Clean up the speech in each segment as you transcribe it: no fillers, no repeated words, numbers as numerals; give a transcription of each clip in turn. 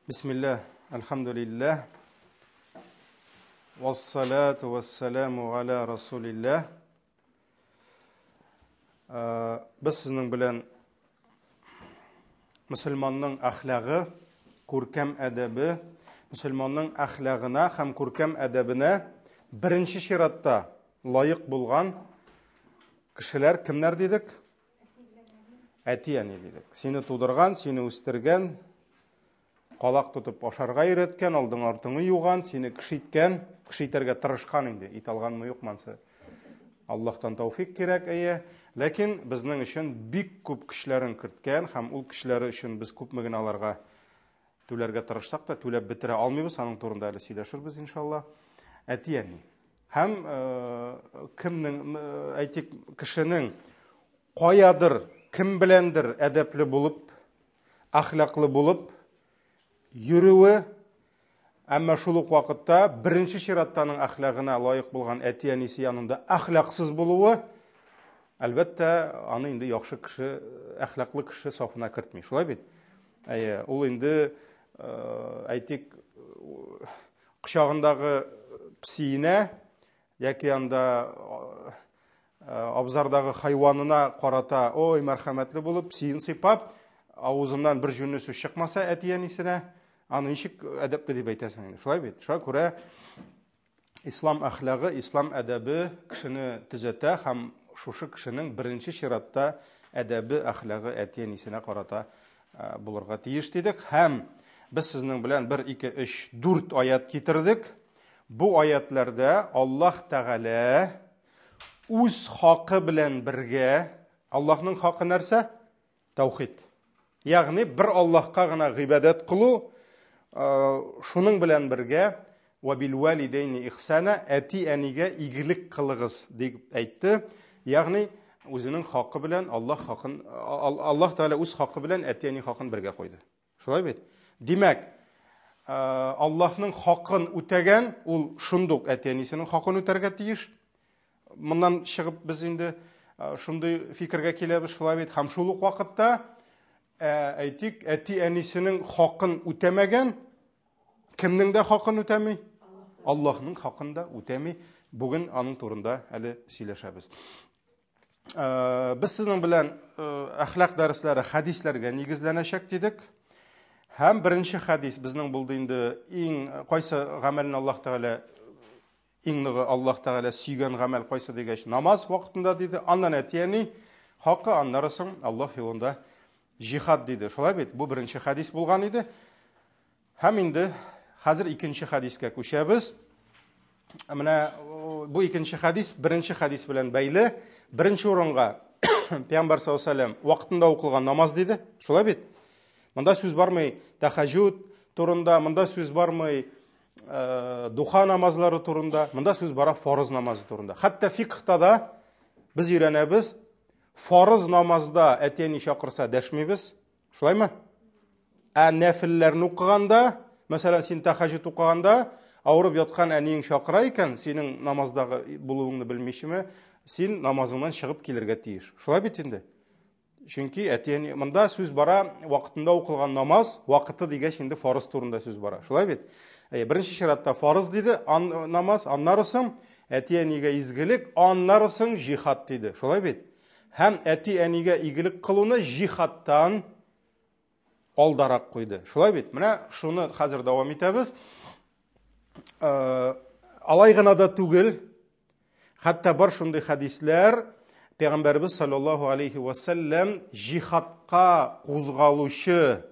Бисмилла, альхамдулиллах. Вассалату вассаламу аля расулиллах. Без сезнең белән мөселманның әхлагы, күркәм әдәбе, мөселманның әхлагына һәм күркәм әдәбенә беренче чиратта лаек булган кешеләр кемнәр дидек? Әти-әни дидек. Сине тудырган, сине үстергән, калак тотып ашарга өйрәткән, алдың артыңы юган, сине кеше иткән, кеше итәргә тырышкан инде, ит алганмы юк мансы. Аллаһтан тауфик кирәк, әйе. Ләкин безнең өчен бик күп көчләрен керткән һәм ул көчләре өчен без күпме генә аларга түләргә тырышсак та, түләп бетерә алмыйбыз, аның турында әле сөйләшербез, иншалла. Әти-әни. Һәм кемнең, әйтик, кешенең каядыр, кем беләндер әдәпле булып, әхлаклы булып йөрүе, әмма шул ук вакытта беренче чиратта аның әхлагына лаек булган әти-әнисе янында әхлаксыз булуы, әлбәттә, аны инде яхшы кеше, әхлаклы кеше сафына кертми. Шулай бит? Әйе, ул инде, әйтик, кочагындагы псиенә яки анда абзардагы хайванына карата ой мәрхәмәтле булып псиен сыйпап авызыннан бер җүнле сүз чыкмаса әти-әнисенә аны ничек әдәпле дип әйтәсең инде шулай бит шуңа күрә ислам әхлагы ислам әдәбе кешене төзәтә һәм шушы кешенең беренче чиратта әдәбе әхлагы әти-әнисенә карата булырга тиеш дидек һәм без сезнең белән 1 2 3 4 аят китердек. Бу аятларда Аллаһ Тәгалә үз хакы белән бергә Аллаһның хакы нәрсә? Таухид. Ягъни бер Аллаһка гына гыйбадәт кылу, шуның белән бергә ва бил валидейни ихсана әти-әнигә игелек кылыгыз дип әйтте. Ягъни үзенең хакы белән Аллаһ хакын Аллаһ Тәгалә үз хакы белән әти-әни хакын бергә куйды. Шулай бит? Димәк, Аллаһның хакын үтәгән, ул шундук әти-әнисенең хакын үтәргә тиеш. Моннан чыгып без инде шундый фикергә киләбез, шулай бит? Һәм шул ук вакытта, әйтик, әти-әнисенең хакын үтәмәгән, кемнең дә хакын үтәми? Аллаһның хакын да үтәми. Бүген аның турында әле сөйләшәбез. Без сезнең белән әхлак дәресләре хәдисләргә нигезләнәчәк дидек. Һәм беренче хәдис безнең булды инде иң кайсы гамәлне Аллаһ Тәгалә иң ныгы Аллаһ Тәгалә сөйгән гамәл кайсы дигәч, намаз вакытында диде. Аннан әти-әни хакы, аннары соң Аллаһ юлында җихад диде. Шулай бит? Бу беренче хәдис булган иде. Һәм инде хәзер икенче хәдискә күчәбез. Менә бу икенче хәдис беренче хәдис белән бәйле. Беренче урынга Пәйгамбәр саллаллаһу алейһи вакытында укылган намаз диде. Шулай бит? Монда сүз бармый тәхәҗүд турында, монда сүз бармый э, духа намазлары турында, монда сүз бара фарыз намазы турында. Хәтта фикхта да без өйрәнәбез, фарыз намазда әти-әни чакырса дәшмибез, Шулаймы? Ә нәфелләрне укыганда, мәсәлән, син тәхәҗүд укыганда, авырып яткан әниең чакыра икән, синең намаздагы булуыңны белмичеме, син намазыңнан чыгып килергә тиеш. Шулай бит инде? Чөнки әти-әни монда сүз бара вакытында укылган намаз, вакыты дигәч инде фарыз турында сүз бара. Шулай бит? Әйе, беренче чиратта фарыз диде, ан, намаз, аннары соң әти-әнигә изгелек, аннары соң җихад диде. Шулай бит? Һәм әти-әнигә игелек кылуны җихадтан алдарак куйды. Шулай бит? Менә шуны хәзер дәвам итәбез. Э, алай гына да түгел, хәтта бар шундый хәдисләр, Пәйгамбәрбез саллаллаһу алейхи ва сәлләм җихадка кузгалучы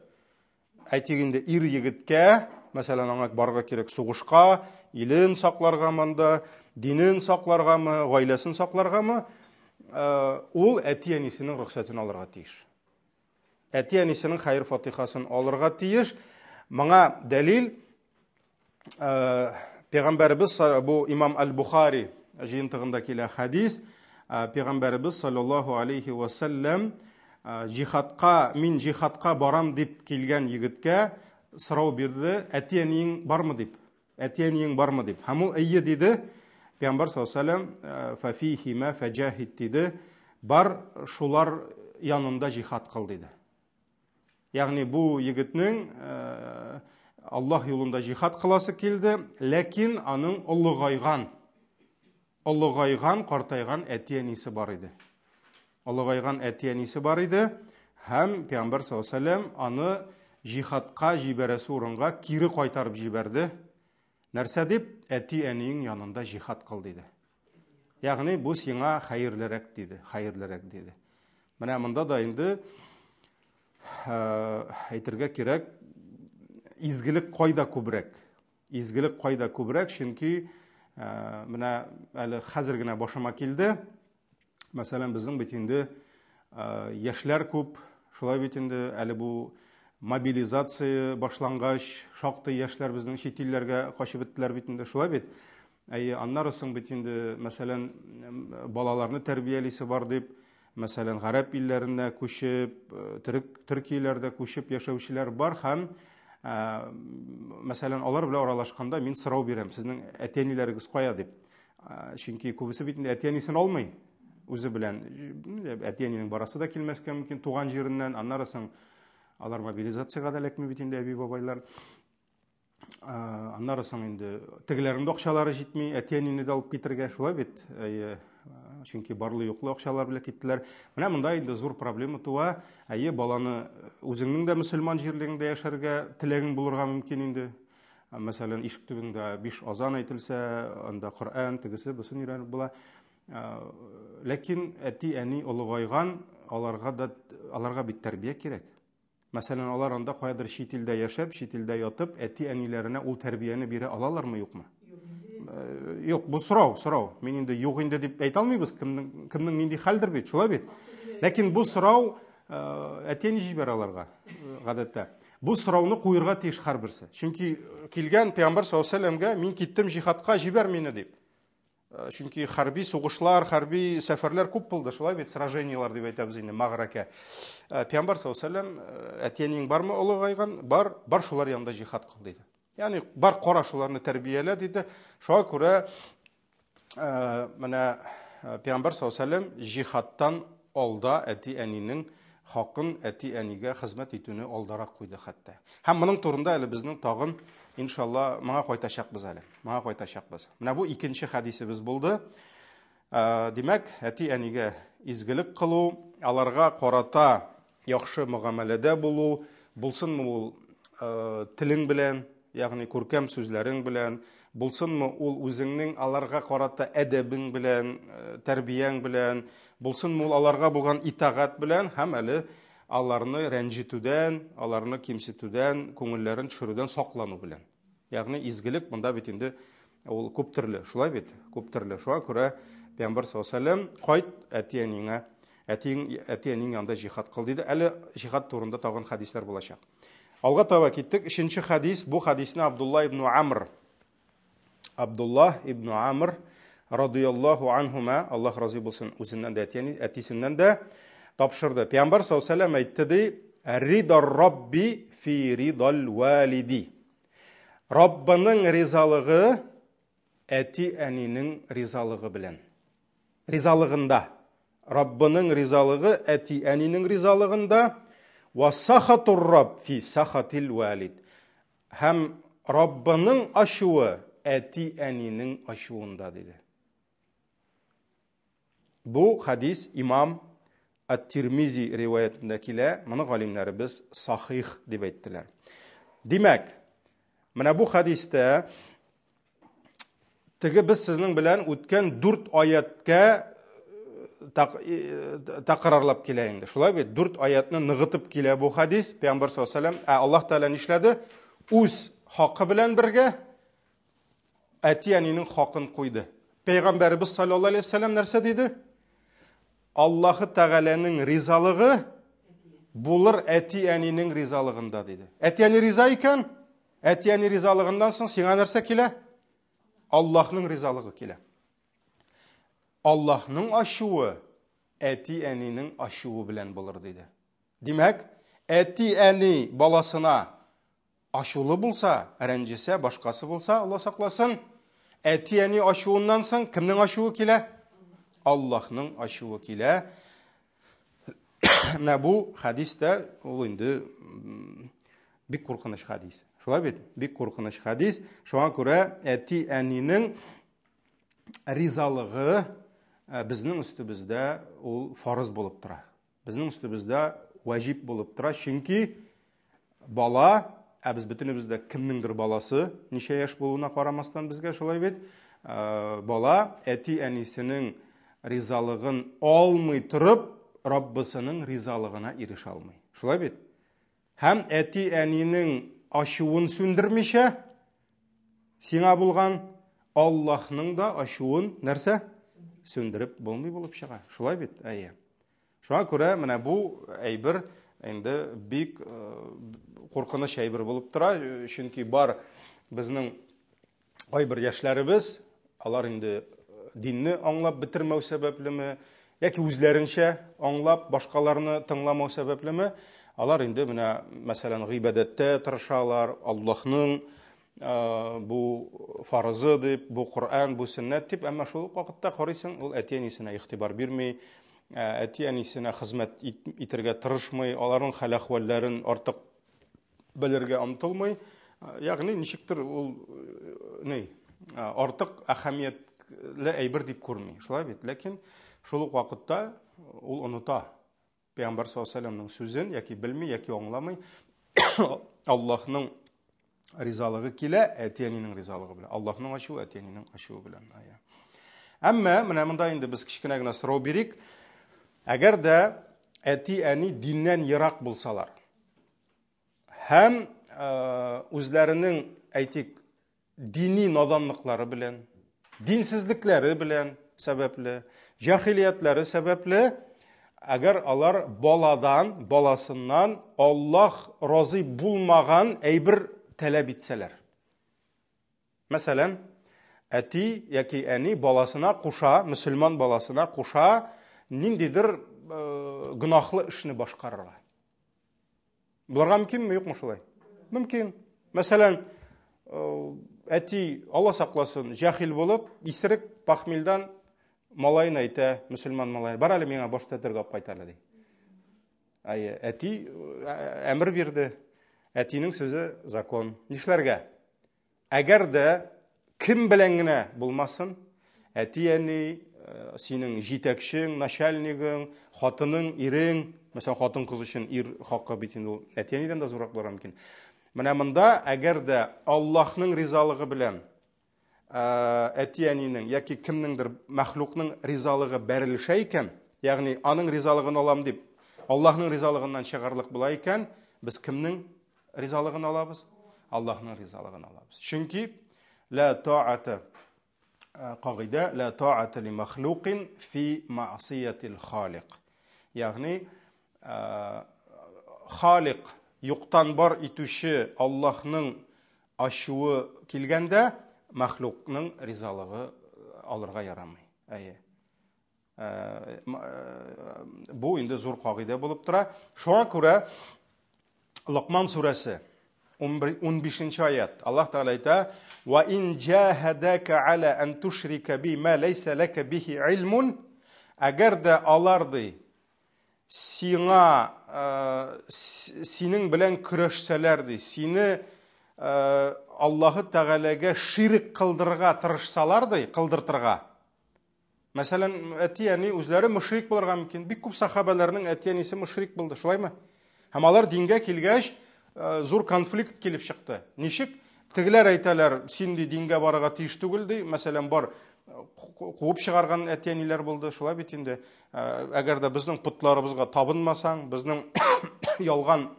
Әйтик инде, ир егеткә, мәсәлән, аңа барырга кирәк сугышка, илен сакларга монда, динен сакларгамы, гаиләсен сакларгамы, э, ул әти-әнисенең рөхсәтен алырга тиеш. Әти-әнисенең хәер-фатихасын алырга тиеш. Моңа дәлил Э, пәйгамбәребез бу имам аль-Бухари җыентыгында килә хәдис. Э, пәйгамбәребез саллаллаһу алейхи ва саллям э, җихадка, мин җихадка барам дип килгән егеткә сорау бирде, әти-әниең бармы дип. Әти-әниең бармы дип. Һәм ул әйе диде. Пәйгамбәр саллаллаһу алейхи ва саллям фафихима фаҗахид диде. Бар шулар янында җихад кыл диде. Ягъни бу егетнең Аллаһ юлында җихад кыласы килде, ләкин аның олыгайган, олыгайган, картайган әти-әнисе бар иде. Олыгайган әти-әнисе бар иде һәм Пәйгамбәр саллаллаһу алейһи вәсәлләм аны җихадка җибәрәсе урынга кире кайтарып җибәрде. Нәрсә дип? Әти-әниең янында җихад кыл диде. Ягъни бу сиңа хәерлерәк диде, хәерлерәк диде. Менә монда да инде әйтергә кирәк, изгелек кайда күбрәк? Изгелек кайда күбрәк, чөнки менә әле хәзер генә башыма килде. Мәсәлән, безнең бит инде яшьләр күп, шулай бит инде әле бу мобилизация башлангач, шактый яшьләр безнең чит илләргә качып беттеләр бит инде, шулай бит? Әйе, аннары соң бит инде, мәсәлән, балаларны тәрбиялисе бар дип, мәсәлән, гарәп илләренә күчеп, төрек, төркияләрдә күчеп яшәүчеләр бар һәм, мәсәлән, алар белән аралашканда мин сорау бирәм, сезнең әти-әниләрегез кая дип. Чөнки күбесе бит инде әти-әнисен алмый үзе белән. Әти-әнинең барасы да килмәскә мөмкин туган җиреннән, аннары соң алар мобилизациягә дә эләкми бит инде әби-бабайлар. Аннары соң инде тегеләрнең дә акчалары җитми, әти-әнине дә алып китергә, шулай бит? Әйе, чөнки барлы-юклы акчалар белән киттеләр. Менә монда инде зур проблема туа. Әйе, баланы үзеңнең дә мөселман җирлегеңдә яшәргә теләгең булырга мөмкин инде. Мәсәлән, ишек төбеңдә биш азан әйтелсә, анда Коръән, тегесе, бусын өйрәнеп була. Ләкин әти-әни олыгайган, аларга да аларга бит тәрбия кирәк. Мәсәлән, алар анда каядыр чит илдә яшәп, чит илдә ятып, әти-әниләренә ул тәрбияне бирә алалармы, юкмы? Юк, бу сорау, сорау. Мин инде юк инде дип әйтә алмыйбыз, кемнең кемнең нинди хәлдер бит, шулай бит? Ләкин бу сорау әти-әни җибәрә аларга, гадәттә. Бу сорауны куерга тиеш һәрберсе. Чөнки килгән пәйгамбәр саллаллаһу алейһи вәсәлләмгә мин киттем җихадка, җибәр мине дип. Чөнки хәрби сугышлар, хәрби сәфәрләр күп булды, шулай бит, сражениелар дип әйтәбез инде, мәгърәкә. Пәйгамбәр саллаллаһу алейһи вәсәлләм, әти-әниең бармы олыгайган? Бар, бар шулар янында җихад кыл диде. Ягъни бар кара шуларны тәрбиялә диде. Шуңа күрә менә Пәйгамбәр саллаллаһу алейһи вәсәлләм җихадтан алда әти-әнинең хакын, әти-әнигә хезмәт итүне алдарак куйды хәтта. Һәм моның турында әле безнең тагын, иншалла, моңа кайтачакбыз әле. Моңа кайтачакбыз. Менә бу икенче хәдисебез булды. Димәк, әти-әнигә изгелек кылу, аларга карата яхшы мөгамәләдә булу, булсынмы ул телең белән, ягъни күркәм сүзләрең белән, булсынмы ул үзеңнең аларга карата әдәбең белән, тәрбияң белән, булсынмы ул аларга булган итагать белән һәм әле аларны рәнҗетүдән, аларны кимсетүдән, күңелләрен төшерүдән саклану белән. Ягъни изгелек монда бит инде ул күп төрле, шулай бит? Күп төрле. Шуңа күрә Пәйгамбәр саллаллаһу алейһи вәсәлләм кайт әти-әниңә, әтиең әти-әниң янында җихад кыл диде. Әле җихад турында тагын хәдисләр булачак. Алга таба киттек. Өченче хәдис, бу хәдисне Абдулла ибн Амр Абдулла ибн Амр радияллаһу анһума, Аллаһ разый булсын үзеннән дә, әтисеннән дә тапшырды. Пәйгамбәр саллаллаһу алейһи вәсәлләм әйтте ди, Ридар Рабби фи ридал валиди. Раббының ризалыгы әти-әнинең ризалыгы белән. Ризалыгында. Раббының ризалыгы әти-әнинең ризалыгында. Ва сахатур раб фи сахатил валид. Һәм Раббының ачуы әти-әнинең ачуында диде. Бу хәдис имам Ат-Тирмизи риваятендә килә, моны галимнәребез сахих дип әйттеләр. Димәк, менә бу хәдистә теге без сезнең белән үткән дүрт аяткә тәкрарлап килә инде. Шулай бит, дүрт аятны ныгытып килә бу хәдис. Пәйгамбәр саллаллаһу алейһи вәсәлләм, ә Аллаһ Тәгалә нишләде? Үз хакы белән бергә әти-әнинең хакын куйды. Пәйгамбәребез саллаллаһу алейһи вәсәлләм нәрсә диде? Аллаһы Тәгаләнең ризалыгы булыр әти-әнинең ризалыгында диде. Әти-әни риза икән, әти-әни ризалыгыннан соң сиңа нәрсә килә? Аллаһның ризалыгы килә. Аллаһның ачуы әти-әнинең ачуы белән булыр диде. Димәк, әти-әни баласына Ачулы булса, рәнҗесә, башкасы булса, Алла сакласын, әти-әни ачуыннан соң кемнең ачуы килә? Аллаһның ачуы килә. Менә бу хәдис тә ул инде Бик куркыныч хадис. Шулай бит? Бик куркыныч хадис. Шуңа күрә әти-әнинең ризалыгы э, безнең өстебездә ул фарыз булып тора. Безнең өстебездә вәҗиб булып тора, чөнки бала, ә без бөтенебез дә кемнеңдер баласы, ничә яшь булуына карамастан безгә шулай бит, э, бала әти-әнисенең ризалыгын алмый торып, Раббысының ризалыгына ирешә алмый. Шулай бит? Һәм әти-әнинең ачуын сүндермичә, сиңа булган Аллаһның да ачуын нәрсә? Сүндереп булмый булып чыга. Шулай бит? Әйе. Шуңа күрә менә бу әйбер инде бик э, куркыныч әйбер булып тора, чөнки бар безнең кайбер яшьләребез, алар инде э, динне аңлап бетермәү сәбәплеме, яки үзләренчә аңлап башкаларны тыңламау сәбәплеме, алар инде менә, мәсәлән, гыйбадәттә тырышалар, Аллаһның э, бу фарызы дип, бу Коръән, бу сөннәт дип, әмма шул ук вакытта карыйсың, ул әти-әнисенә игътибар бирми, э, әти-әнисенә хезмәт итәргә тырышмый, аларның хәл-әхвәлләрен артык белергә омтылмый. Ягъни ничектер ул ни артык әһәмиятле әйбер дип күрми. Шулай бит? Ләкин шул ук вакытта ул оныта. Пәйгамбәр саллаллаһу алейһи сүзен яки белми, яки аңламый. Аллаһның ризалыгы килә әти-әнинең ризалыгы белән. Аллаһның ачуы әти-әнинең ачуы белән. Әмма менә монда инде без кечкенә генә сорау бирик. Әгәр дә әти-әни диннән ерак булсалар, Һәм үзләренең, әйтик, дини наданлыклары белән, динсезлекләре белән сәбәпле, җахилиятләре сәбәпле, әгәр алар баладан, баласыннан Аллаһ разый булмаган әйбер таләп итсәләр. Мәсәлән, әти яки әни баласына куша, мөселман баласына куша ниндидер гөнаһлы эшне башкарырга. Булырга мөмкинме, юкмы шулай? Мөмкин. Мәсәлән, әти, Алла сакласын, җахил булып, исерек пахмилдан малаен әйтә, мөселман малаен, бар әле миңа баш тәтергә алып кайт әле, ди. Әйе, әти әмер бирде. Әтинең сүзе закон. Нишләргә? Әгәр дә кем белән генә булмасын, әти-әни, э, синең җитәкчең, начальнигың, хатының, ирең, мәсәлән, хатын-кыз өчен ир хакы бит инде ул әти-әнидән дә зуррак булырга мөмкин. Менә монда әгәр дә Аллаһның ризалыгы белән э, әти-әнинең яки кемнеңдер мәхлукның ризалыгы бәрелешә икән, ягъни аның ризалыгын алам дип, Аллаһның ризалыгыннан чыгарлык була икән, без кемнең ризалыгын алабыз? Аллаһның ризалыгын алабыз. Чөнки ла таата э, кагыйдә ла таата ли махлукин фи маъсиятил халик. Ягъни э, халик юктан бар итүче Аллаһның ачуы килгәндә махлукның ризалыгы алырга ярамый. Әйе. Э, э, бу инде зур кагыйдә булып тора. Шуңа күрә Локман сүрәсе 15 аят. Аллаһ Тәгалә әйтә: "Ва ин җаһадака ала ан тушрика би ма лайса лака бихи илмун" Әгәр дә алар ди сиңа э, синең белән көрәшсәләр ди, сине Аллаһы Тәгаләгә ширк кылдырырга тырышсалар ди, кылдыртырга. Мәсәлән, әти-әни үзләре мөшрик булырга мөмкин. Бик күп сахабәләрнең әти-әнисе мөшрик булды, шулаймы? Һәм алар дингә килгәч, э, зур конфликт килеп чыкты. Ничек? Тегеләр әйтәләр, син ди дингә барырга тиеш түгел ди. Мәсәлән, бар э, куып чыгарган әти-әниләр булды, шулай бит инде. Э, әгәр дә безнең потларыбызга табынмасаң, безнең ялган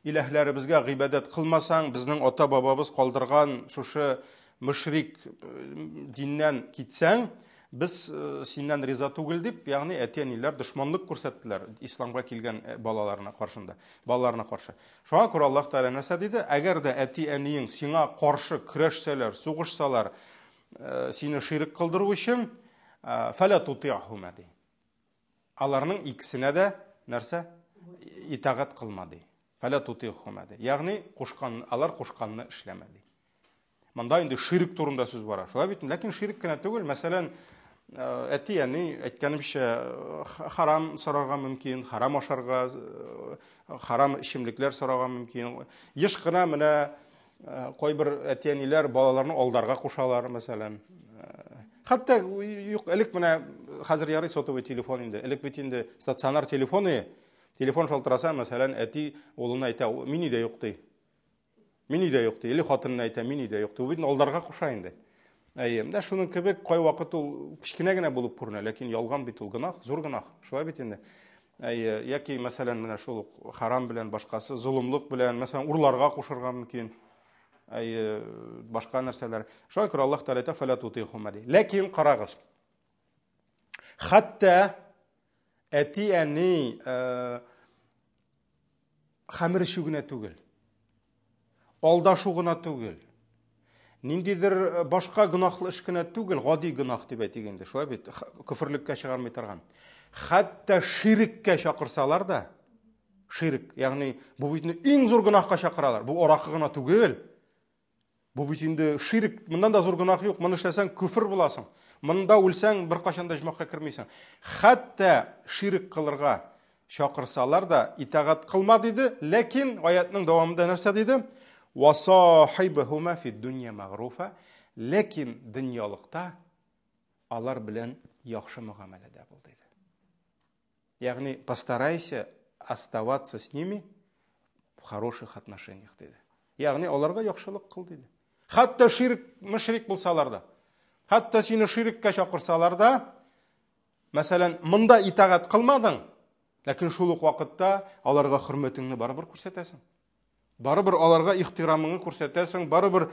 иләһләребезгә гыйбадәт кылмасаң, безнең ата-бабабыз калдырган шушы мөшрик э, диннән китсәң, без э, синнән риза түгел дип, ягъни әти-әниләр дошманлык күрсәттеләр исламга килгән э, балаларына каршында, балаларына каршы. Шуңа күрә Аллаһ Тәгалә нәрсә диде? Әгәр дә әти-әниең сиңа каршы көрәшсәләр, сугышсалар, сине ширек кылдыру өчен, фәлә тути'хума ди. Аларның икесенә дә нәрсә? Итагать кылма ди. Фәлә тутихума ди. Ягъни кушкан, алар кушканны эшләмә ди. Монда инде ширк турында сүз бара. Шулай бит? Ләкин ширк кенә түгел, мәсәлән, Әти әни әйткәнемчә харам сорарга мөмкин, харам ашарга, харам эчемлекләр сорарга мөмкин. Еш кына менә кайбер әти әниләр балаларны алдарга кушалар, мәсәлән. Хәтта юк, элек менә хәзер ярый сотовый телефон инде. Элек бит инде стационар телефон Телефон шалтыраса, мәсәлән, әти улына әйтә, мин өйдә юк ди. Мин өйдә юк ди. Или хатынына әйтә, мин өйдә юк ди. Ул бит алдарга куша инде. Әйе, менә шуның кебек кайвакыт ул кечкенә генә булып күренә, ләкин ялган бит ул гөнаһ, зур гөнаһ. Шулай бит инде. Әйе, яки мәсәлән менә шул ук харам белән башкасы, золымлык белән, мәсәлән, урларга кушырга мөмкин. Әйе, башка нәрсәләр. Шулай күрә Аллаһ Тәгалә әйтә, фәлә тутыйхума ди. Ләкин карагыз. Хәтта әти-әни э, хәмер эчү генә түгел, алдашу гына түгел, ниндидер э, башка гөнаһлы эш кенә түгел, гади гөнаһ дип әйтик инде, шулай бит, көферлеккә чыгармый торган. Хәтта ширеккә чакырсалар да, ширек, ягъни бу бит иң зур гөнаһка чакыралар. Бу аракы гына түгел. Бу бит инде ширк, моннан да зур гөнаһ юк. Моны эшләсәң күфер буласың. Монда үлсәң беркайчан да оҗмахка кермисең. Хәтта ширк кылырга чакырсалар да итагать кылма диде, ләкин аятның дәвамында нәрсә диде? Васахибахума фид дөнья мәгъруфа. Ләкин дөньялыкта алар белән яхшы мөгамәләдә бул диде. Ягъни постарайся оставаться с ними в хороших отношениях диде. Ягъни аларга яхшылык кыл диде. Хәтта ширк, мөшрик булсалар да, хәтта сине ширккә чакырсалар да, мәсәлән, монда итагать кылмадың, ләкин шул ук вакытта аларга хөрмәтеңне барыбер күрсәтәсең. Барыбер аларга ихтирамыңны күрсәтәсең, барыбер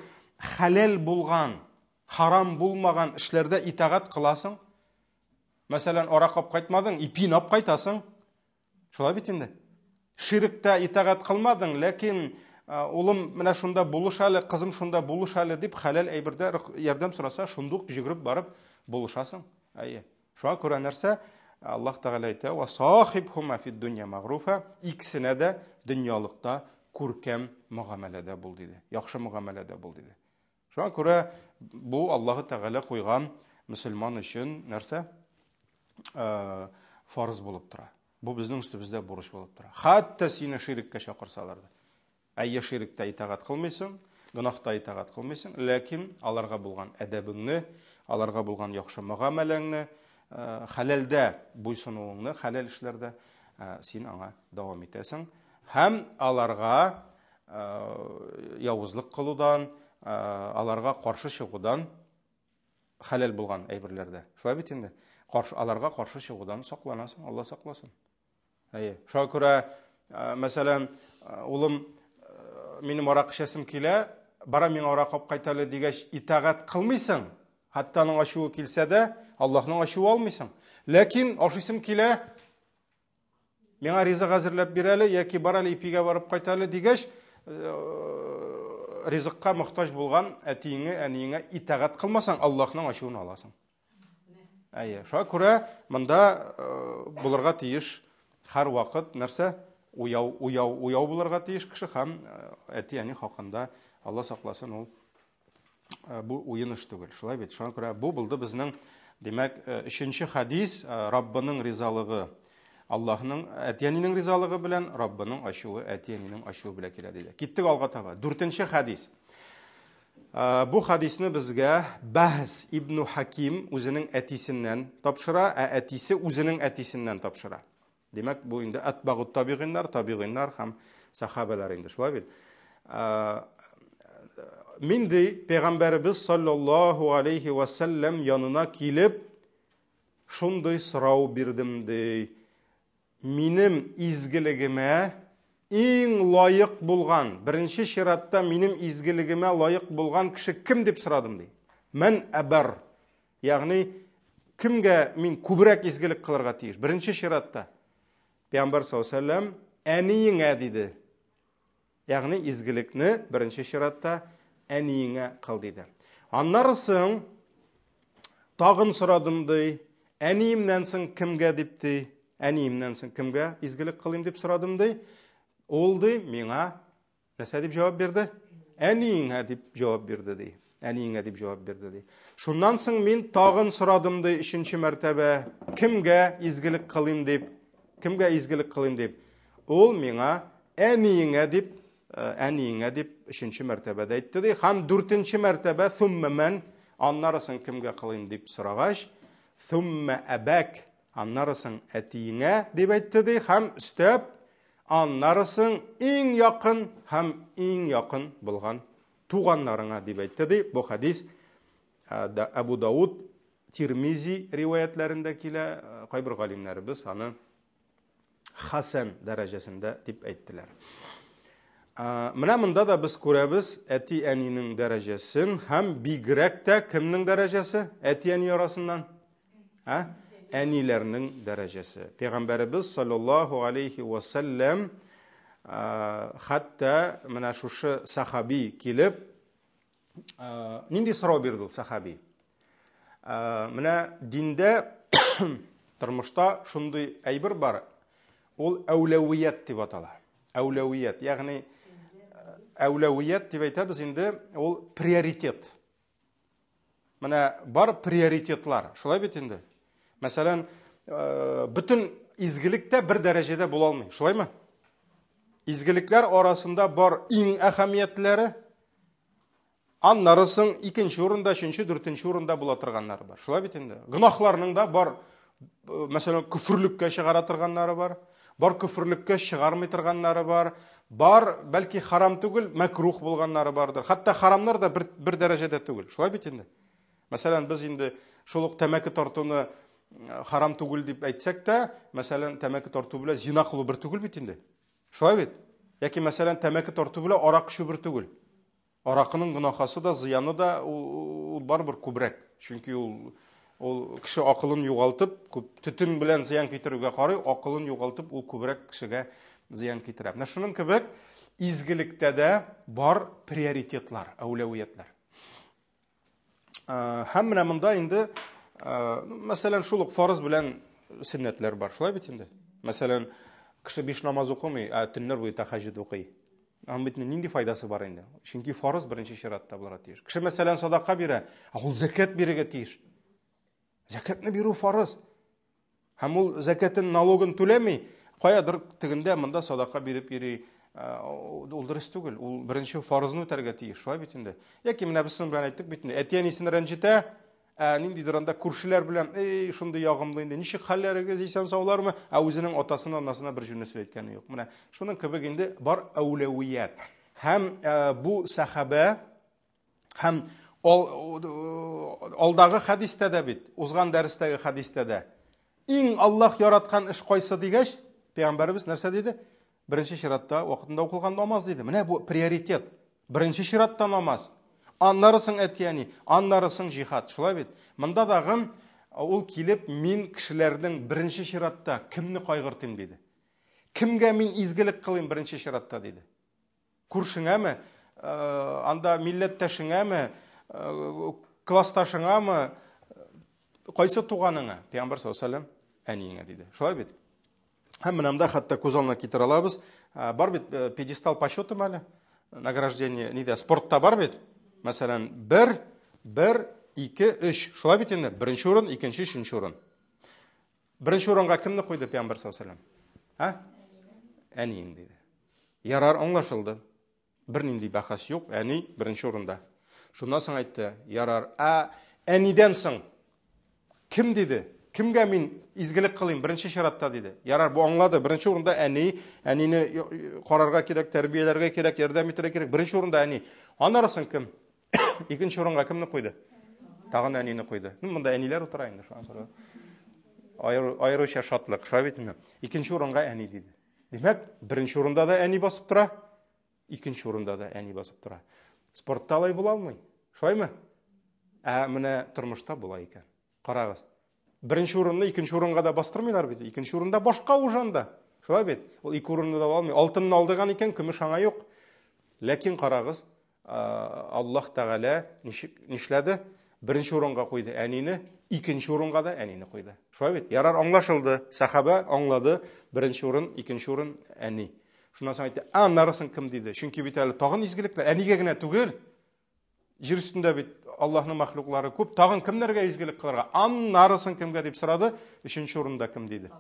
хәләл булган, харам булмаган эшләрдә итагать кыласың. Мәсәлән, аракы алып кайтмадың, ипиен алып кайтасың. Шулай бит инде. Ширектә итагать кылмадың, ләкин улым менә шунда булыш әле, кызым шунда булыш әле дип хәләл әйбердә ярдәм сораса, шундук йөгереп барып булышасың. Әйе. Шуңа күрә нәрсә? Аллаһ Тәгалә әйтә: "Ва сахибхума фид дөнья мәгъруфа", икесенә дә дөньялыкта күркәм мөгамәләдә бул диде. Яхшы мөгамәләдә бул диде. Шуңа күрә бу Аллаһы Тәгалә куйган мөселман өчен нәрсә? Э, фарыз булып тора. Бу безнең өстебездә бурыч булып тора. Хәтта сине ширеккә чакырсалар да. Әйе, ширектә итагать кылмыйсың, гөнаһта итагать кылмыйсың, ләкин аларга булган әдәбеңне, аларга булган яхшы мөгамәләңне, э, хәләлдә буйсынуыңны, хәләл эшләрдә э, син аңа дәвам итәсең. Һәм аларга явызлык кылудан, аларга каршы чыгудан хәләл булган әйберләрдә. Шулай бит инде. Каршы, аларга каршы чыгудан сакланасың, Алла сакласын. Әйе. Шуңа күрә, мәсәлән, улым, минем аракы эчәсем килә, бара миңа аракы алып кайт әле дигәч, итагать кылмыйсың. Хәтта аның ачуы килсә дә, Аллаһның ачуы алмыйсың. Ләкин ашыйсым килә, Миңа ризык әзерләп бир әле, яки бар әле ипигә барып кайт әле дигәч, э, ризыкка мохтаҗ булган әтиеңә, әниеңә итагать кылмасаң, Аллаһның ачуын аласың. Әйе, шуңа күрә монда э, булырга тиеш һәрвакыт нәрсә? Уяу, уяу, уяу булырга тиеш кеше һәм э, әти-әни хакында Алла сакласын ул Э, бу уен эш түгел. Шулай бит. Шуңа күрә бу булды безнең, димәк, э, өченче хадис, э, Раббының ризалыгы. Аллаһның әти-әнинең ризалыгы белән, Раббының ачуы әти-әнинең ачуы белән килә диде. Киттек алга таба. Дүртенче хадис. Бу хадисны безгә Бәһс ибн Хаким үзенең әтисеннән тапшыра, ә әтисе үзенең әтисеннән тапшыра. Димәк, бу инде әтбагут табигыйннар, табигыйннар һәм сахабәләр инде, шулай бит? Мин ди, пәйгамбәребез саллаллаһу алейхи ва сәлләм янына килеп, шундый сорау бирдем ди. Минем изгелегемә иң лаек булган, беренче чиратта минем изгелегемә лаек булган кеше кем дип сорадым ди. Мән әбәр Ягъни, кемгә мин күбрәк изгелек кылырга тиеш? Беренче чиратта Пәйгамбәр саллаллаһу алейһи әниеңә диде. Ягъни изгелекне беренче чиратта әниеңә кыл диде. Аннары соң тагын сорадым ди, әниемнән соң кемгә дип ди, әниемнән соң кемгә изгелек кылыйм дип сорадым ди. Ул ди миңа Нәрсә дип җавап бирде? Әниеңә дип җавап бирде ди. Әниеңә дип җавап бирде ди. Шуннан соң мин тагын сорадым ди өченче мәртәбә, кемгә изгелек кылыйм дип, кемгә изгелек кылыйм дип. Ул миңа әниеңә дип, э, әниеңә дип өченче мәртәбә дә әйтте ди. Һәм дүртенче мәртәбә сумма мән, аннары соң кемгә кылыйм дип сорагач, сумма әбәк, аннары соң әтиеңә дип әйтте ди һәм өстәп, аннары соң иң якын һәм иң якын булган туганнарыңа дип әйтте ди. Бу хәдис Әбу Дауд, Тирмизи риваятләрендә килә. Кайбер галимнәребез аны хасан дәрәҗәсендә дип әйттеләр. Менә монда да без күрәбез әти-әнинең дәрәҗәсен һәм бигрәк тә кемнең дәрәҗәсе әти-әни арасыннан? Ә? Әниләрнең дәрәҗәсе. Пәйгамбәребез саллаллаһу алейхи ва саллям хәтта менә шушы сахаби килеп, нинди сорау бирде ул сахаби? Менә диндә тормышта шундый әйбер бар, ул әүләвият дип атала. Әүләвият, ягъни әүләвият дип әйтәбез инде, ул приоритет. Менә бар приоритетлар, шулай бит инде. Мәсәлән, э, бөтен изгелек тә бер дәрәҗәдә була алмый, шулаймы? Изгелекләр арасында бар иң әһәмиятләре, аннары соң икенче урында, өченче, дүртенче урында була торганнары бар. Шулай бит инде. Гөнаһларның да бар, э, мәсәлән, көферлеккә чыгара торганнары бар. Бар көферлеккә чыгармый торганнары бар. Бар, бәлки харам түгел, мәкрух булганнары бардыр. Хәтта харамнар да бер, бер дәрәҗәдә түгел. Шулай бит инде. Мәсәлән, без инде шул ук тәмәке тартуны э, харам түгел дип әйтсәк тә, мәсәлән, тәмәке тарту белән зина кылу бер түгел бит инде. Шулай бит? Яки мәсәлән, тәмәке тарту белән арак эчү бер түгел. Аракының гөнаһасы да, зыяны да ул, ул барыбер күбрәк. Чөнки ул ул кеше акылын югалтып, күп төтен белән зыян китерүгә карый, акылын югалтып, ул күбрәк кешегә зыян китерә. Менә шуның кебек изгелектә дә бар приоритетлар, әүләвиятләр. Һәм менә монда инде, мәсәлән, шул ук фарыз белән сөннәтләр бар. Шулай бит инде. Мәсәлән, кеше биш намаз укымый, ә төннәр буе тәһәҗҗүд укый. Аның бит нинди файдасы бар инде? Чөнки фарыз беренче чиратта булырга тиеш. Кеше мәсәлән садака бирә, ә ул зәкят бирергә тиеш. Зәкятне бирү фарыз. Һәм ул зәкятен налогын түләми, каядыр тегендә монда садака биреп йөри. Ул дөрес түгел. Ул беренче фарызны үтәргә тиеш, шулай бит инде. Яки менә без сезнең белән әйттек бит инде, әти-әнисен рәнҗетә, Ә ниндидер анда күршеләр белән, эй, шундый ягымлы инде, ничек хәлләрегез, исән саулармы? Ә үзенең атасына, анасына бер җүнле сүз әйткәне юк. Менә шуның кебек инде бар әүләвият. Һәм э, бу сәхабә һәм алдагы хәдистә дә бит, узган дәрестәге хәдистә дә иң Аллаһ яраткан эш кайсы дигәч, пәйгамбәребез нәрсә диде? Беренче чиратта вакытында укылган намаз диде. Менә бу приоритет. Беренче чиратта намаз. Аннары соң әти-әни, аннары соң җихад. Шулай бит? Монда дагын ул килеп, мин кешеләрнең беренче чиратта кемне кайгыртыйм диде. Кемгә мин изгелек кылыйм беренче чиратта диде. Күршеңәме, э, анда милләттәшеңәме, э, классташыңамы, кайсы туганыңа? Пәйгамбәр саллаллаху алейһи әниеңә диде. Шулай бит? Һәм менә монда хәтта күз алдына китерә алабыз. Э, бар бит э, пьедестал почетом әле, награждение нидә, спортта бар бит. Мәсәлән, бер, бер, ике, өч. Шулай бит инде. Беренче урын, икенче, өченче урын. Беренче урынга кемне куйды Пәйгамбәр саллаллаху алейһи ва Ә? Әниең диде. Ярар, аңлашылды. Бернинди бәхәс юк, әни беренче урында. Шуннан соң әйтте, ярар, ә әнидән соң кем диде? Кемгә мин изгелек кылыйм беренче чиратта диде. Ярар, бу аңлады. Беренче урында әни, әнине карарга кирәк, тәрбияләргә кирәк, ярдәм итәргә кирәк. Беренче урында әни. Аннары соң кем? Икенче урынга кемне куйды? Тагын әнине куйды. Ну, монда әниләр утыра инде, шуңа күрә. Аеруча шатлык, шулай бит инде. Икенче урынга әни диде. Димәк, беренче урында да әни басып тора, икенче урында да әни басып тора. Спортта алай була алмый. Шулаймы? Ә менә тормышта була икән. Карагыз. Беренче урынны икенче урынга да бастырмыйлар бит. Икенче урында башка уже анда. Шулай бит? Ул ике урынны да ала алмый. Алтынны алдыган икән, көмеш аңа юк. Ләкин карагыз, Аллаһ Тәгалә ничек нишләде? Беренче урынга куйды әнине, икенче урынга да әнине куйды. Шулай бит? Ярар, аңлашылды. Сахаба аңлады. Беренче урын, икенче урын әни. Шуннан соң әйтте, аннары соң кем диде? Чөнки бит әле тагын изгелекләр, әнигә генә түгел. Җир өстендә бит Аллаһның мәхлуклары күп. Тагын кемнәргә изгелек кылырга? Аннары соң кемгә дип сорады? Өченче урында кем диде?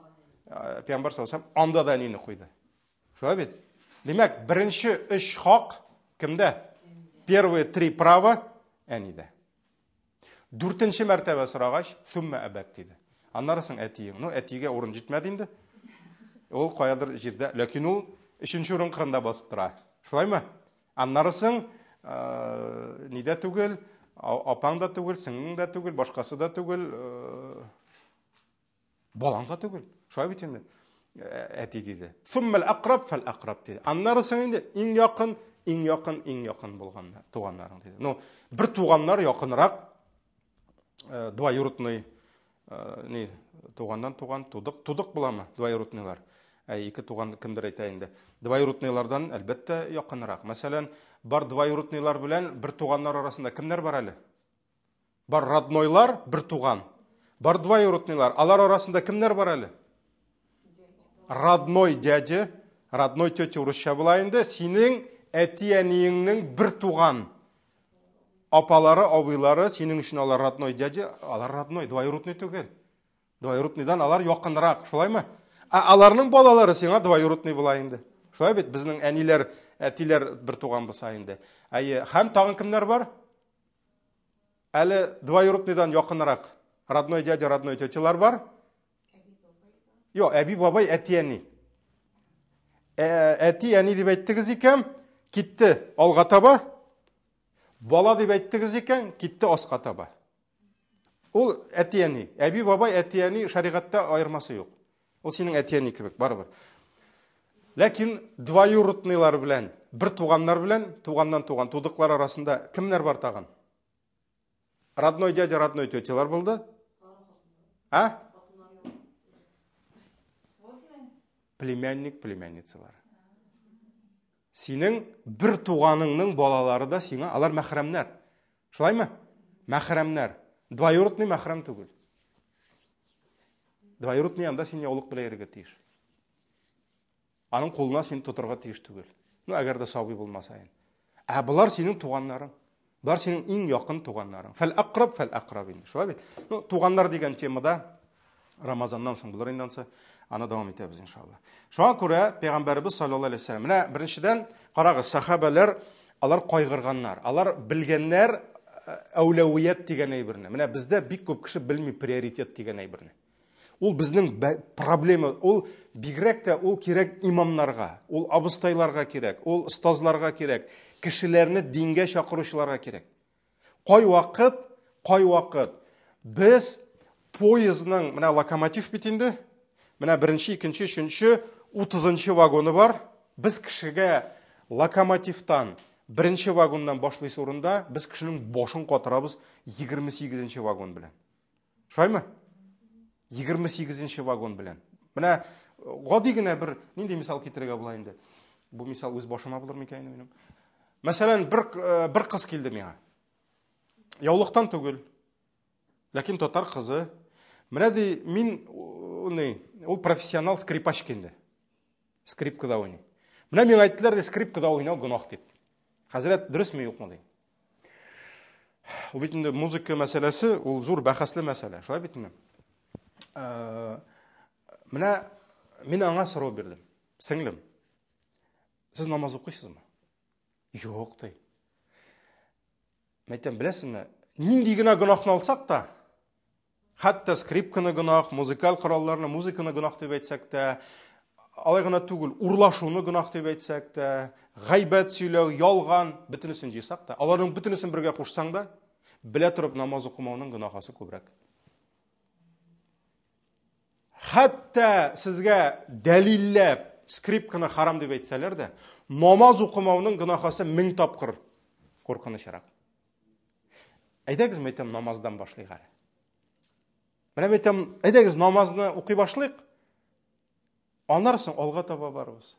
Э, Пәйгамбәр саллаллаху алейһи анда да әнине куйды. Шулай бит? Димәк, беренче өч хак кемдә? Первые три права әнидә. Дүртенче мәртәбә сорагач, сүммә әбәк диде. Аннары соң әтиең. Ну, әтигә урын җитмәде инде. Ул каядыр җирдә, ләкин ул өченче урын кырында басып тора. Шулаймы? Аннары соң нидә түгел, апаң да түгел, сеңлең дә түгел, башкасы да түгел, балаң да түгел. Шулай бит инде. Әти диде. Суммал акраб фәл акраб диде. Аннары соң инде иң якын, иң якын, иң якын булганнар, туганнарың диде. Ну, бер туганнар якынрак, двоюродный ни туганнан туган тудык тудык буламы двоюродныйлар ә ике туган кемдер әйтә инде двоюродныйлардан әлбәттә якынрак мәсәлән бар двоюродныйлар белән бер туганнар арасында кемнәр бар әле бар роднойлар бер туган бар двоюродныйлар алар арасында кемнәр бар әле родной дядя родной тетя урысча була инде синең әти әниеңнең бер туган Апалары, абыйлары, синең өчен алар родной дядя, алар родной, двоюродный түгел. Двоюродныйдан алар якынрак, шулаймы? Ә аларның балалары сиңа двоюродный була инде. Шулай бит, безнең әниләр, әтиләр бер туган булса инде. Әйе, һәм тагын кемнәр бар? Әле двоюродныйдан якынрак родной дядя, родной тетялар бар. Юк, әби, бабай, әти, әни. Әти, әни дип әйттегез икән, китте алга таба. Бала дип әйттегез икән, китте аска таба. Ул әти, әни. Әби, бабай, әти, әни шәригатьтә аермасы юк. Ул синең әти, әни кебек, барыбер. Ләкин двоюродныйлар белән, бер туганнар белән, туганнан туган тудыклар арасында кемнәр бар тагын? Родной дядя, родной тетялар булды. А? Племянник, племянницалар. Синең бер туганыңның балалары да сиңа, алар мәхрәмнәр. Шулаймы? Мәхрәмнәр. Двоюродный мәхрәм түгел. Двоюродный анда син яулык белән йөрергә тиеш. Аның кулына син тотырга тиеш түгел. Ну, әгәр дә сабый булмаса инде. Ә болар синең туганнарың. Болар синең иң якын туганнарың. Фәл акраб, фәл акраб инде. Шулай бит? Ну, туганнар дигән темада Рамазаннан соң булыр инде ансы. Аны дәвам итәбез иншалла. Шуңа күрә пәйгамбәребез саллаллаһу алейһи вәсәлләм менә беренчедән карагыз, сахабәләр алар кайгырганнар. Алар белгәннәр әүләвият дигән әйберне. Менә бездә бик күп кеше белми приоритет дигән әйберне. Ул безнең проблема, ул бигрәк тә ул кирәк имамнарга, ул абыстайларга кирәк, ул остазларга кирәк, кешеләрне дингә чакыручыларга кирәк. Кайвакыт, кайвакыт без поездның, менә локомотив бит инде, менә беренче, икенче, өченче, утызынчы вагоны бар. Без кешегә локомотивтан беренче вагоннан башлыйсы урында без кешенең башын катырабыз 28 вагон белән. Шулаймы? 28 вагон белән. Менә гади генә бер нинди мисал китерергә була инде? Бу мисал үз башыма булыр микән инде минем? Мәсәлән, бер э, бер кыз килде миңа. Яулыктан түгел. Ләкин татар кызы. Менә ди, мин ни, ул профессионал скрипачка инде. Скрипкада уйный. Менә миңа әйттеләр, ди, скрипкада уйнау гөнаһ дип. Хәзрәт, дөресме, юкмы ди. Ул бит инде музыка мәсьәләсе, ул зур бәхәсле мәсьәлә. Шулай бит инде. Э, менә мин аңа сорау бирдем. Сеңлем, сез намаз укыйсызмы? Юк, ди. Мен әйтәм, беләсеңме, нинди генә гөнаһны алсак та, Хәтта скрипканы гөнаһ, музыкаль коралларны, музыканы гөнаһ дип әйтсәк тә, алай гына түгел, урлашуны гөнаһ дип әйтсәк тә, гайбәт сөйләү, ялган, бөтенесен җыйсак та, аларның бөтенесен бергә кушсаң да, белә торып намаз укымауның гөнаһасы күбрәк. Хәтта сезгә дәлилләп скрипканы харам дип әйтсәләр дә, намаз укымауның гөнаһасы мең тапкыр куркынычрак. Әйдәгез, мәйтәм, намаздан башлыйк әле. Менә мәйтәм, әйдәгез, намазны укый башлыйк. Аннан соң алга таба барабыз.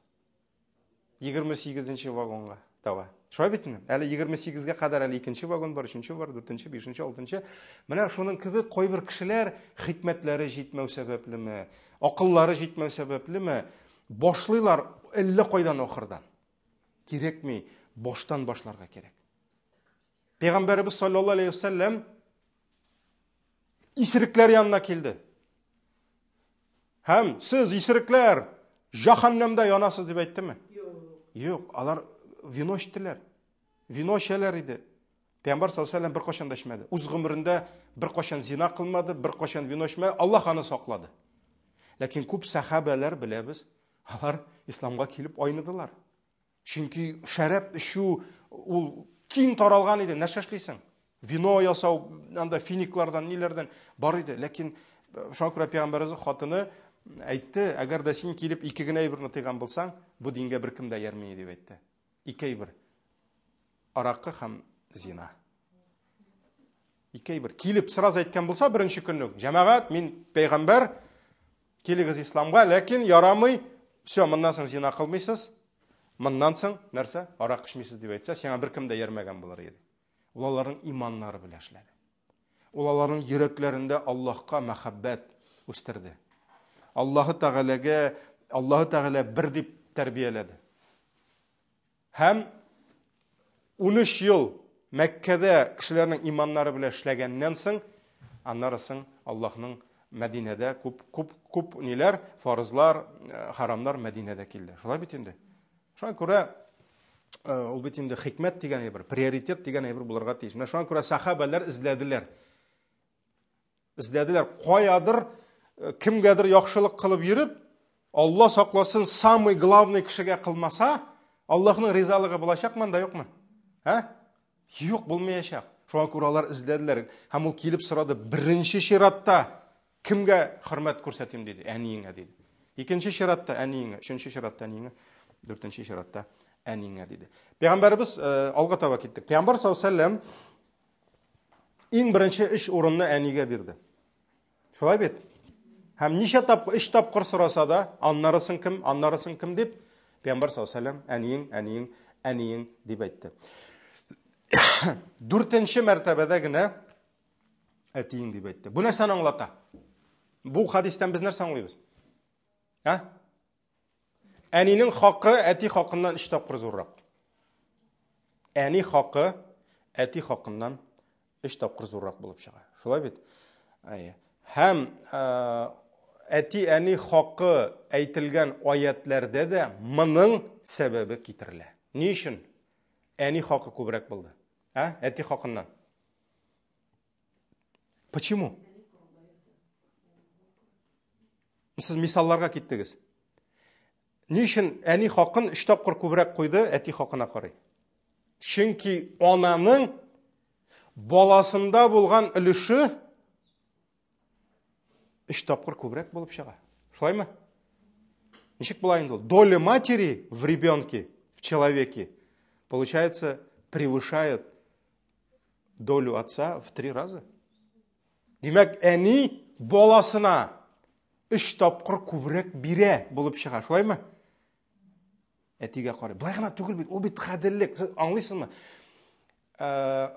28 вагонга таба. Шулай бит инде? Әле 28-гә кадәр әле икенче вагон бар, өченче бар, дүртенче, бишенче, алтынчы. Менә шуның кебек кайбер кешеләр хикмәтләре җитмәү сәбәплеме, акыллары җитмәү сәбәплеме, башлыйлар әллә кайдан ахырдан. Кирәкми, баштан башларга кирәк. Пәйгамбәребез саллаллаһу алейхи вәсәлләм исерекләр янына килде. Һәм сез исерекләр җәһәннәмдә янасыз дип әйттеме? Юк. Юк, алар вино эчтеләр. Вино эчәләр иде. Пәйгамбәр саллаллаһу алейһи вәсәлләм беркайчан да эчмәде. Үз гомерендә беркайчан зина кылмады, беркайчан вино эчмәде. Аллаһ аны саклады. Ләкин күп сәхабәләр беләбез, алар исламга килеп айныдылар. Чөнки шәраб эчү ул киң таралган иде. Нәрсә эшлисең? Вино ясау анда финиклардан, ниләрдән бар иде. Ләкин э, шуңа күрә пәйгамбәребезнең хатыны әйтте, әгәр дә син килеп ике генә әйберне тыйган булсаң, бу дингә беркем дә иярми дип әйтте. Ике әйбер. Аракы һәм зина. Ике әйбер. Килеп сразу әйткән булса беренче көнне үк, җәмәгать, мин пәйгамбәр, килегез исламга, ләкин ярамый, все, моннан соң зина кылмыйсыз, моннан соң нәрсә, арак эчмисез дип әйтсә, сиңа беркем дә иярмәгән булыр иде. Ул аларның иманнары белән эшләде. Ул аларның йөрәкләрендә Аллаһка мәхәббәт үстерде. Аллаһы Тәгаләгә Аллаһы Тәгалә бер дип тәрбияләде. Һәм 13 ел Мәккәдә кешеләрнең иманнары белән эшләгәннән соң, аннары соң Аллаһның Мәдинәдә күп күп күп ниләр, фарызлар, э, харамнар Мәдинәдә килде. Шулай бит инде. Шуңа күрә э, ул бит инде хикмәт дигән әйбер, приоритет дигән әйбер булырга тиеш. Менә шуңа күрә сахабәләр эзләделәр. Эзләделәр каядыр э, кемгәдер яхшылык кылып йөреп, Алла сакласын, самый главный кешегә кылмаса, Аллаһның ризалыгы булачакмы анда юкмы? Ә? Юк, булмаячак. Шуңа күрә алар эзләделәр. Һәм ул килеп сорады, беренче чиратта кемгә хөрмәт күрсәтим диде, әниеңә диде. Икенче чиратта әниеңә, өченче чиратта әниеңә, дүртенче чиратта әниеңә диде. Пәйгамбәребез э, алга таба киттек. Пәйгамбәр саллаллаһу алейһи Иң беренче өч урынны әнигә бирде. Шулай бит? Һәм ничә тапкыр, өч тапкыр сораса да, аннарысын кем, аннарысын кем дип, Пәйгамбәр саллаллаһу алейһи әниең, әниең, әниең дип әйтте. Дүртенче мәртәбәдә генә әтиең дип әйтте. Бу нәрсәне аңлата? Бу хадистән без нәрсә аңлыйбыз? Ә? Әнинең хакы әти хакыннан өч тапкыр зуррак. Әни хакы әти хакыннан өч тапкыр зуррак булып чыга. Шулай бит? Әйе. Һәм әти-әни хакы әйтелгән аятләрдә дә моның сәбәбе китерелә. Ни өчен әни хакы күбрәк булды? Ә? Әти хакыннан. Почему? Сез мисалларга киттегез. Ни өчен әни хакын өч тапкыр күбрәк куйды әти хакына карый? Чөнки ананың баласында булган өлеше өч тапкыр күбрәк булып чыга. Шулаймы? Ничек була инде ул? Доля матери в ребенке, в человеке, получается, превышает долю отца в три раза. Димәк, әни баласына өч тапкыр күбрәк бирә булып чыга, шулаймы? Әтигә карый. Былай гына түгел бит, ул бит гаделлек. Сез аңлыйсызмы? Э,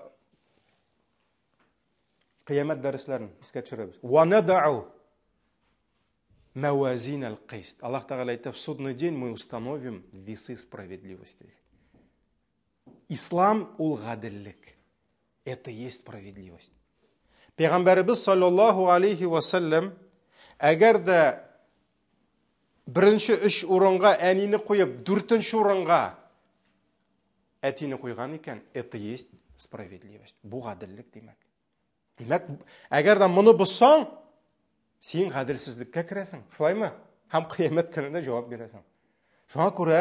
кыямәт дәресләрен искә төшерәбез. Ва надау мавазин аль-кист. Аллаһ Тәгалә әйтә, в судный день мы установим весы справедливости. Ислам ул гаделлек. Это есть справедливость. Пәйгамбәребез саллаллаху алейхи ва саллям әгәр дә беренче өч урынга әнине куеп, дүртенче урынга әтине куйган икән, это есть справедливость. Бу гаделлек димәк. Димәк, әгәр дә моны бозсаң, син гаделсезлеккә керәсең, шулаймы? Һәм кыямәт көнендә җавап бирәсең. Шуңа күрә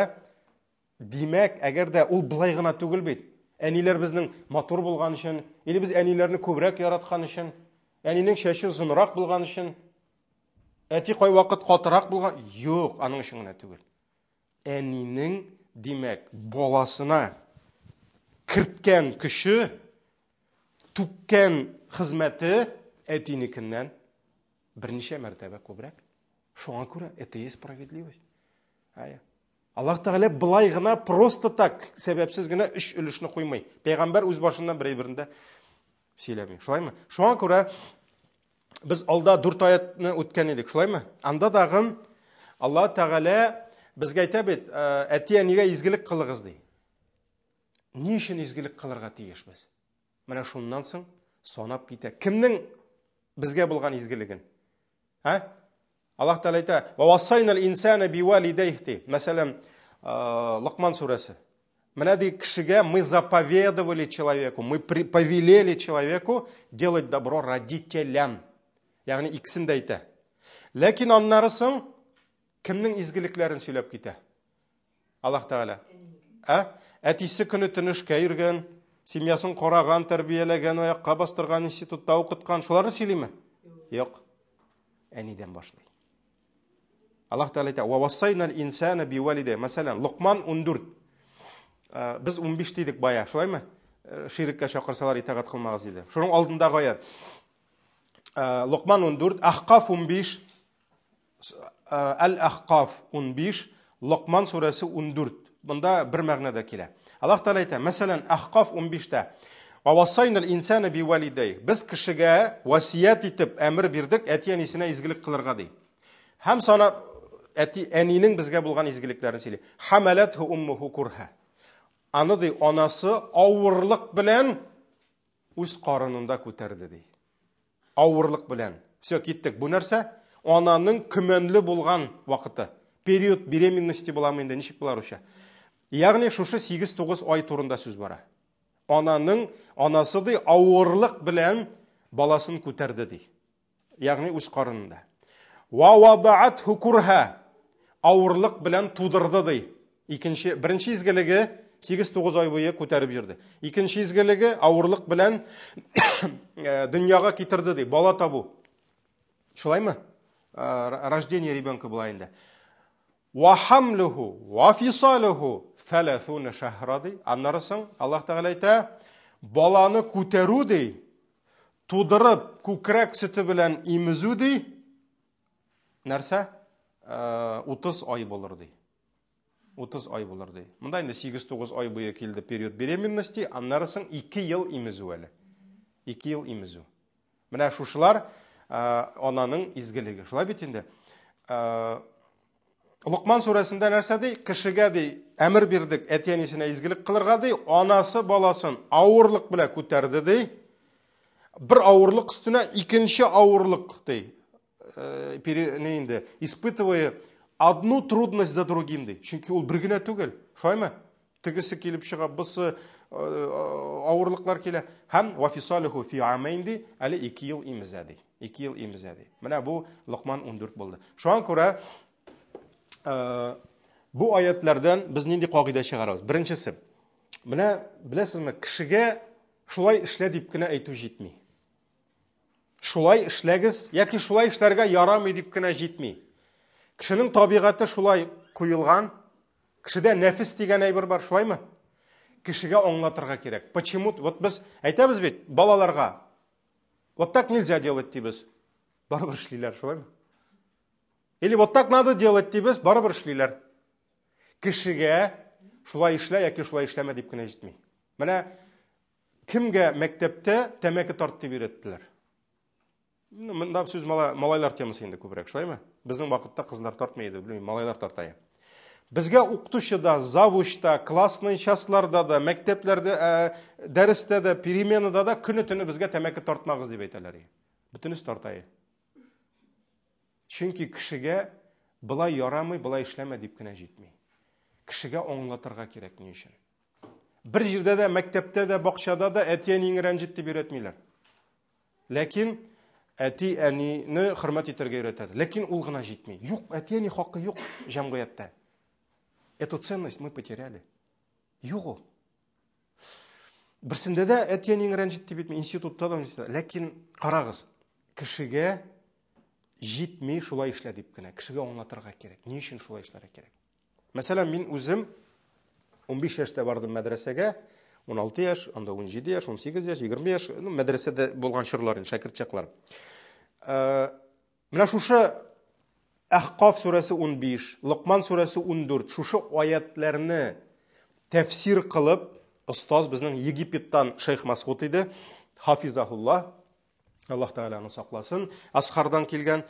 Димәк, әгәр дә ул былай гына түгел бит. Әниләр безнең матур булган өчен, или без әниләрне күбрәк яраткан өчен, әнинең чәче озынрак булган өчен, әти кайвакыт катырак булган, юк, аның өчен генә түгел. Әнинең, димәк, баласына керткән көче, түккән хезмәте әтинекеннән берничә мәртәбә күбрәк. Шуңа күрә это есть справедливость. Ая. Аллаһ Тәгалә былай гына просто так сәбәпсез генә өч өлешне куймый. Пәйгамбәр үз башыннан бер әйберне дә сөйләми. Шулаймы? Шуңа күрә без алда дүрт аятны үткән идек, шулаймы? Анда дагын Аллаһ Тәгалә безгә әйтә бит, э, әти-әнигә изгелек кылыгыз ди. Ни өчен изгелек кылырга тиешбез? Менә шуннан соң санап китә. Кемнең безгә булган изгелеген? Ә? Аллаһ Тәгалә әйтә: "Ва вассайнал инсана бивалидайх" ди. Мәсәлән, Локман сүрәсе. Менә ди кешегә мы заповедовали человеку, мы повелели человеку делать добро родителям. Ягъни икесен дә әйтә. Ләкин аннары соң кемнең изгелекләрен сөйләп китә? Аллаһ Тәгалә. Ә? Әтисе көне төне эшкә йөргән, семьясын караган, тәрбияләгән, аякка бастырган, институтта укыткан, шуларны сөйлиме? Юк. Әнидән башлый. Аллаһ Тәгалә әйтә: "Ва вассайнал инсана бивалидә". Мәсәлән, Лукман 14. Э, без 15 дидек бая, шулаймы? Э, ширеккә чакырсалар итагать кылмагыз диде. Шуның алдындагы аят. Э, Лукман 14, Ахкаф 15, Әл-Ахкаф 15, Локман сүрәсе 14. Монда бер мәгънәдә килә. Аллаһ Тәгалә әйтә, мәсәлән, Ахкаф 15-тә Вавасайнал инсана бивалидәй. Без кешегә васият итеп әмер бирдек әти-әнисенә изгелек кылырга ди. Һәм сана әти әнинең безгә булган изгелекләрен сөйли. Хамалатху уммуху курха. Аны ди анасы авырлык белән үз карынында күтәрде ди. Авырлык белән. Все, киттек. Бу нәрсә? Ананың көмәнле булган вакыты. Период беременности буламы инде, ничек була русча? Ягъни шушы 8-9 ай турында сүз бара. Ананың анасы ди авырлык белән баласын күтәрде ди. Ягъни үз карынында. Ва вадаатху курха. Авырлык белән тудырды ди. Икенче, беренче изгелеге 8-9 ай буе күтәреп йөрде. Икенче изгелеге авырлык белән э, дөньяга китерде ди, бала табу. Шулаймы? Э, рождение ребенка була инде. Ва хамлюху ва фисалюху 30 шахра ди. Аннары соң Аллаһ Тәгалә әйтә, баланы күтәрү ди, тудырып күкрәк сөте белән имезү ди, нәрсә? 30 э, ай булыр ди. 30 ай булыр ди. Монда инде 8-9 ай буе килде период беременности, аннары соң 2 ел имезү әле. 2 ел имезү. Менә шушылар ананың изгелеге. Шулай бит инде. Лукман сүрәсендә нәрсә ди? Кешегә ди, әмер бирдек әти-әнисенә изгелек кылырга ди, анасы баласын авырлык белән күтәрде ди. Бер авырлык өстенә икенче авырлык ди. Э, не инде, испытывая одну трудность за другим ди. Чөнки ул бер генә түгел. Шулаймы? Тегесе килеп чыга, бусы э, авырлыклар килә. Һәм вафисалиху фи амайн ди, әле 2 ел имезә ди. 2 ел имезә ди. Менә бу Локман 14 булды. Шуңа күрә э, бу аятлардан без нинди кагыйдә чыгарабыз? Беренчесе. Менә беләсезме, кешегә шулай эшлә дип кенә әйтү җитми. Шулай эшләгез яки шулай эшләргә ярамый дип кенә җитми. Кешенең табигате шулай куелган. Кешедә нәфес дигән әйбер бар, шулаймы? Кешегә аңлатырга кирәк. Почему? Вот без әйтәбез бит балаларга. Вот так нельзя делать дибез. Барыбер эшлиләр, шулаймы? Или вот так надо делать дибез, барыбер эшлиләр. Кешегә шулай эшлә яки шулай эшләмә дип кенә җитми. Менә кемгә мәктәптә тәмәке тарт дип өйрәттеләр? Ну, монда сүз малайлар темасы инде күбрәк, шулаймы? Безнең вакытта кызлар тартмый иде, белмим, малайлар тарта иде. Безгә укытучы да, завуч та, классный часларда да, мәктәпләрдә, ә, дәрестә дә, переменада да көне-төне безгә тәмәке тартмагыз дип әйтәләр. Бөтенесе тарта иде. Чөнки кешегә былай ярамый, былай эшләмә дип кенә җитми. Кешегә аңлатырга кирәк ни өчен. Бер җирдә дә, мәктәптә дә, бакчада да әти-әниеңне рәнҗет дип өйрәтмиләр. Ләкин әти-әнине хөрмәт итәргә өйрәтәләр. Ләкин ул гына җитми. Юк, әти-әни хакы юк җәмгыятьтә. Эту ценность мы потеряли. Юк ул. Берсендә дә әти-әниеңне рәнҗет дип әйтми, институтта да, университетта. Ләкин карагыз, кешегә җитми шулай эшлә дип кенә. Кешегә аңлатырга кирәк. Ни өчен шулай эшләргә кирәк? Мәсәлән, мин үзем 15 яшьтә бардым мәдрәсәгә, 16 яшь, анда 17 яшь, 18 яшь, 20 яшь, ну, мәдрәсәдә булган чорлар инде, шәкерт чаклар. Э, менә шушы Әхкаф сүрәсе 15, Локман сүрәсе 14, шушы аятларны тәфсир кылып, остаз безнең Египеттан шейх Масгуд иде, хафизахулла, Аллаһ Тәгалә аны сакласын, Асхардан килгән.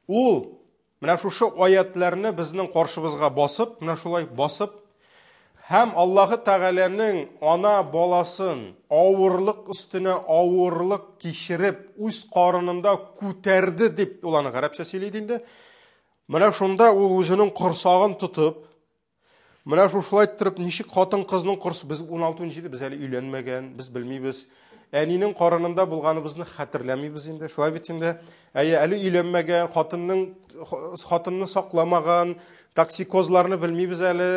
Ул менә шушы аятларны безнең каршыбызга басып, менә шулай басып, Һәм Аллаһы Тәгаләнең ана баласын авырлык өстенә авырлык кичереп, үз карынында күтәрде дип, ул аны гарәпчә сөйли инде. Менә шунда ул үзенең корсагын тотып, менә шушылай иттереп, ничек хатын-кызның корсы, без 16-17, без әле өйләнмәгән, без белмибез. Әнинең карынында булганыбызны хәтерләмибез инде, шулай бит инде. Әйе, әле өйләнмәгән, хатынның хатынны сакламаган, токсикозларны белмибез әле.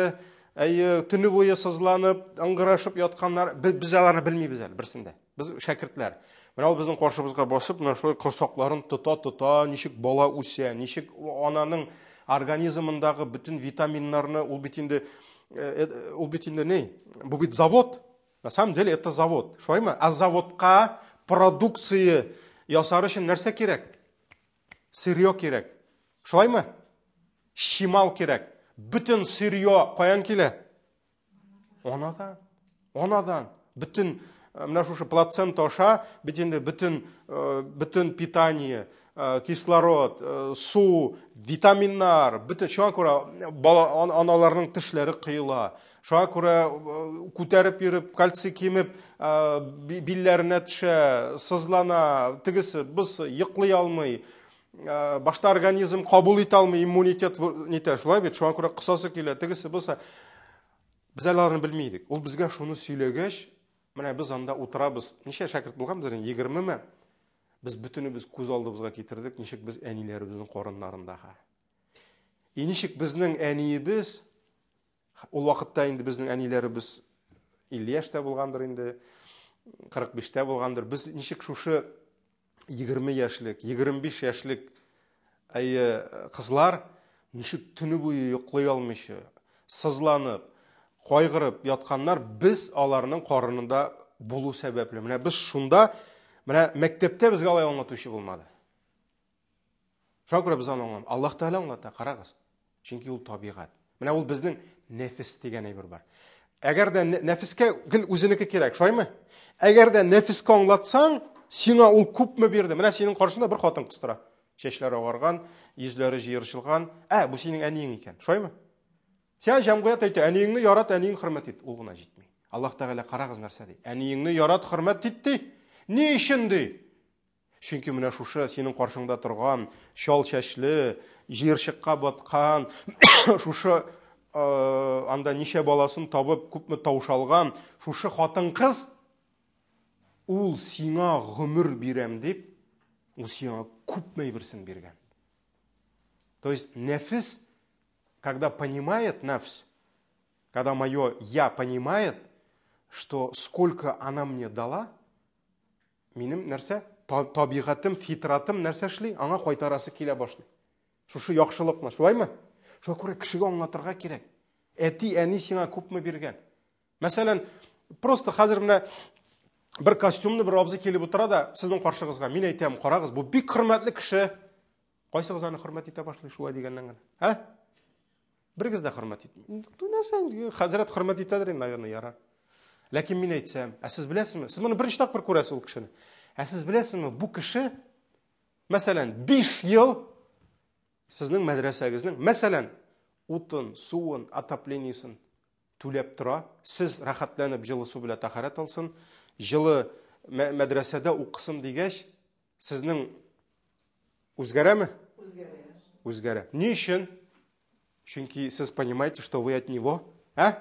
Әйе, төне буе сызланып, ыңгырашып ятканнар, без аларны белмибез әле берсен дә. Без шәкертләр. Менә ул безнең каршыбызга басып, менә шулай корсакларын тота-тота, ничек бала үсә, ничек ананың организмындагы бөтен витаминнарны, ул бит инде э, э, ул бит инде ни? Бу бит завод. На самом деле это завод. Шулаймы? Ә заводка продукция ясар өчен нәрсә кирәк? Сырье кирәк. Шулаймы? Чимал кирәк. Бөтен сырье каян килә? Анадан. Анадан. Бөтен э, менә шушы плацента аша бит инде бөтен э, бөтен питание, э, кислород, су, витаминнар, бөтен шуңа күрә бала аналарның тешләре коела. Шуңа күрә күтәреп йөреп, кальций кимеп, билләренә төшә, сызлана, тегесе, бусы йоклый алмый. Башта организм кабул итә алмый, иммунитет нитә, шулай бит, шуңа күрә кысасы килә, тегесе, бусы. Без әле аларны белми идек. Ул безгә шуны сөйләгәч, менә без анда утырабыз. Ничә шәкерт булганбыз, 20-ме? Без бөтенебез күз алдыбызга китердек, ничек без әниләребезнең карыннарында. И ничек безнең әниебез Ул вакытта инде безнең әниләребез 50 яшьтә булгандыр инде, 45-тә булгандыр. Без ничек шушы 20 яшьлек, 25 яшьлек әйе кызлар ничек төне буе йоклый алмыйча, сызланып, кайгырып ятканнар, без аларның карынында булу сәбәпле. Менә без шунда, менә мәктәптә безгә алай аңлатучы булмады. Шуңа күрә без аны аңламыйбыз. Аллаһ Тәгалә аңлата, карагыз. Чөнки ул табигать. Менә ул безнең нәфес дигән әйбер бар. Әгәр дә нәфескә гел үзенеке кирәк, шулаймы? Әгәр дә нәфескә аңлатсаң, сиңа ул күпме бирде? Менә синең каршында бер хатын-кыз тора. Чәчләре агарган, йөзләре җыерчылган. Ә, бу синең әниең икән, шулаймы? Сиңа җәмгыять әйтә, әниеңне ярат, әниең хөрмәт ит. Ул гына җитми. Аллаһ Тәгалә карагыз нәрсә ди. Әниеңне ярат, хөрмәт ит ди. Ни өчен ди? Чөнки менә шушы синең каршыңда торган чал чәчле, җыерчыкка баткан, шушы анда ничә баласын табып, күпме таушалган, шушы хатын-кыз ул сиңа гомер бирәм дип, ул сиңа күпме әйберсен биргән. То есть нәфес, когда понимает нәфс, когда мое я понимает, что сколько она мне дала, Минем нәрсә? Табигатем, фитратым нәрсә эшли? Аңа кайтарасы килә башлый. Шушы яхшылыкны, шулаймы? Шуңа күрә кешегә аңлатырга кирәк. Әти, әни сиңа күпме биргән? Мәсәлән, просто хәзер менә бер костюмны бер абзый килеп утыра да сезнең каршыгызга. Мин әйтәм, карагыз, бу бик хөрмәтле кеше. Кайсыгыз аны хөрмәт итә башлый шулай дигәннән генә? Ә? Берегез дә хөрмәт итми. Ну, нәрсә инде, хәзрәт хөрмәт итәдер инде, наверное, ярар. Ләкин мин әйтсәм, ә сез беләсезме? Сез моны беренче тапкыр күрәсез ул кешене. Ә сез беләсезме, бу кеше, мәсәлән, 5 ел сезнең мәдрәсәгезнең, мәсәлән, утын, суын, отоплениесен түләп тора. Сез рәхәтләнеп җылы су белән тәһарәт алсын, җылы мәдрәсәдә укысын дигәч, сезнең үзгәрәме? Үзгәрә. Үзгәрә. Ни өчен? Чөнки сез понимаете, что вы от него, а?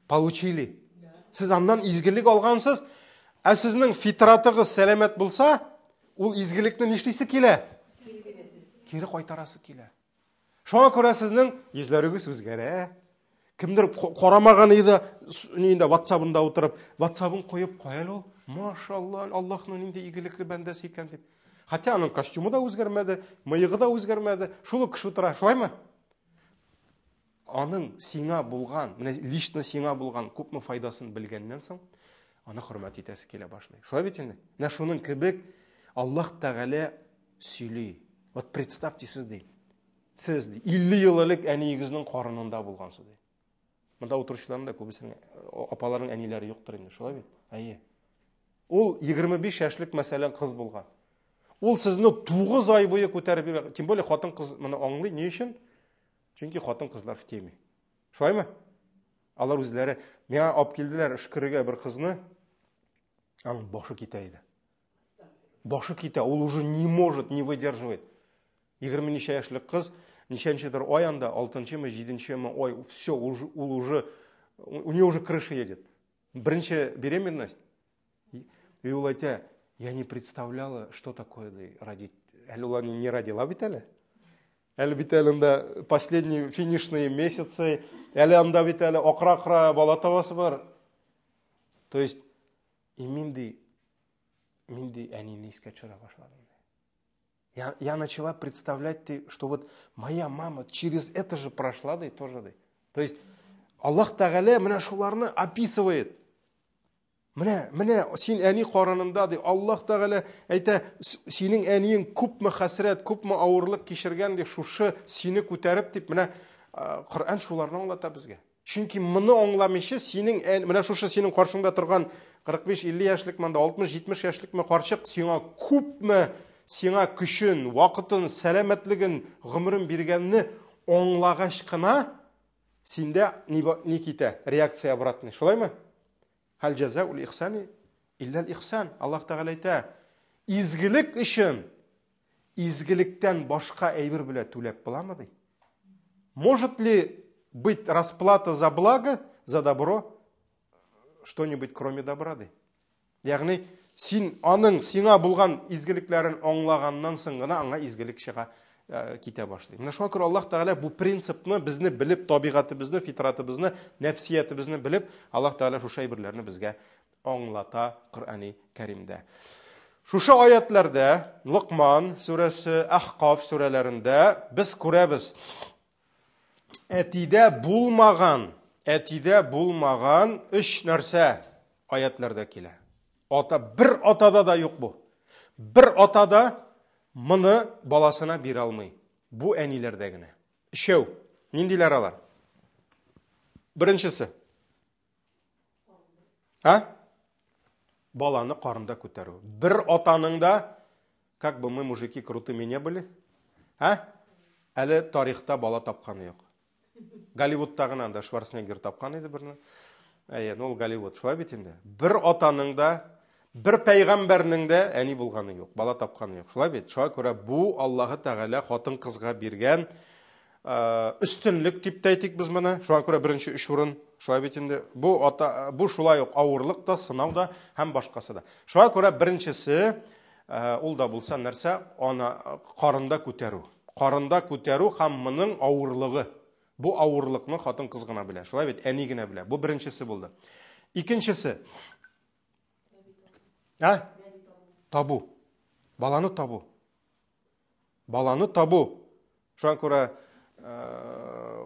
Получили. Сез аннан изгелек алгансыз, ә сезнең фитратыгыз сәламәт булса, ул изгелекне нишлисе килә? Кире кайтарасы килә. Шуңа күрә сезнең йөзләрегез үзгәрә. Кемдер карамаган иде, инде WhatsApp-ында утырып, WhatsApp-ын куеп, кая әле ул? Машалла, Аллаһның нинди игелекле бәндәсе икән дип. Хотя аның костюмы да үзгәрмәде, мыегы да үзгәрмәде, шул ук кеше утыра, шулаймы? Аның сиңа булган, менә лично сиңа булган күпме файдасын белгәннән соң, аны хөрмәт итәсе килә башлый. Шулай бит инде? Менә шуның кебек Аллаһ Тәгалә сөйли. Вот представьте сез ди. Сез ди, 50 ел элек әниегезнең карынында булгансыз ди. Монда утыручыларның да күбесенең апаларның әниләре юктыр инде, шулай бит? Әйе. Ул 25 яшьлек, мәсәлән, кыз булган. Ул сезне 9 ай буе күтәреп йөргән. Тем более хатын-кыз моны аңлый. Ни өчен? Чөнки хатын-кызлар в теме. Шулаймы? Алар үзләре миңа алып килделәр өшкерергә бер кызны. Аның башы китә иде. Башы китә, ул уже не может, не выдерживает. Егерме ничә яшьлек кыз, ничәнчедер ай анда, алтынчымы, җиденчеме ай, все, ул уже, у нее уже крыша едет. Беренче беременность. И ул әйтә, я не представляла, что такое родить. Әле ул не родила бит әле. Әле бит әле анда последние финишные месяцы, әле анда бит әле акыра-акыра бала табасы бар. То есть, и мин ди, мин ди әнине искә төшерә башладым. Я начала представлять, что вот моя мама через это же прошла, да и тоже. Да. То есть Аллаһ Тәгалә менә шуларны описывает. Менә, менә син әни карынында ди, Аллаһ Тәгалә әйтә, синең әниең күпме хәсрәт, күпме авырлык кичергән ди, шушы сине күтәреп дип, менә Коръән шуларны аңлата безгә. Чөнки моны аңламыйча синең менә шушы синең каршыңда торган 45-50 яшьлек монда 60-70 яшьлекме карчык сиңа күпме сиңа көчен, вакытын, сәламәтлеген, гомерен биргәнне аңлагач кына синдә ни, ни китә? Реакция обратный. Шулаймы? Хәл җәзаул ихсани илләл ихсан. Аллаһ Тәгалә әйтә, изгелек өчен изгелектән башка әйбер белән түләп буламы ди? Может ли быть расплата за благо, за добро, что-нибудь кроме добра ди? Ягъни син аның сиңа булган изгелекләрен аңлаганнан соң гына аңа изгелек чыга китә башлый. Менә шуңа күрә Аллаһ Тәгалә бу принципны безне белеп, табигатебезне, фитратыбызны, нәфсиятебезне белеп, Аллаһ Тәгалә шушы әйберләрне безгә аңлата Коръәни Кәримдә. Шушы аятларда Лукман сүрәсе, Әхкаф сүрәләрендә без күрәбез, әтидә булмаган, әтидә булмаган өч нәрсә аятларда килә. Ата бер атада да юк бу. Бер ата да моны баласына бирә алмый. Бу әниләрдә генә. Өчәү. Ниндиләр алар? Беренчесе. А? Баланы карында күтәрү. Бер атаның да, как бы мы, мужики, крутыми не были, а? Әле тарихта бала тапканы юк. Голливудта гына анда Шварценеггер тапкан иде берне. Әйе, ну ул Голливуд, шулай бит инде. Бер атаның да, бер пәйгамбәрнең дә әни булганы юк, бала тапканы юк. Шулай бит? Шуңа күрә бу Аллаһы Тәгалә хатын-кызга биргән өстенлек дип тә әйтик без моны. Шуңа күрә беренче өч урын, шулай бит инде. Бу ата, бу шулай ук авырлык та, сынау да һәм башкасы да. Шуңа күрә беренчесе ул да булса нәрсә? Ана карында күтәрү. Карында күтәрү һәм моның авырлыгы. Бу авырлыкны хатын-кыз гына белә. Шулай бит, әни генә белә. Бу беренчесе булды. Икенчесе. А? Табу. Баланы табу. Баланы табу. Шуңа күрә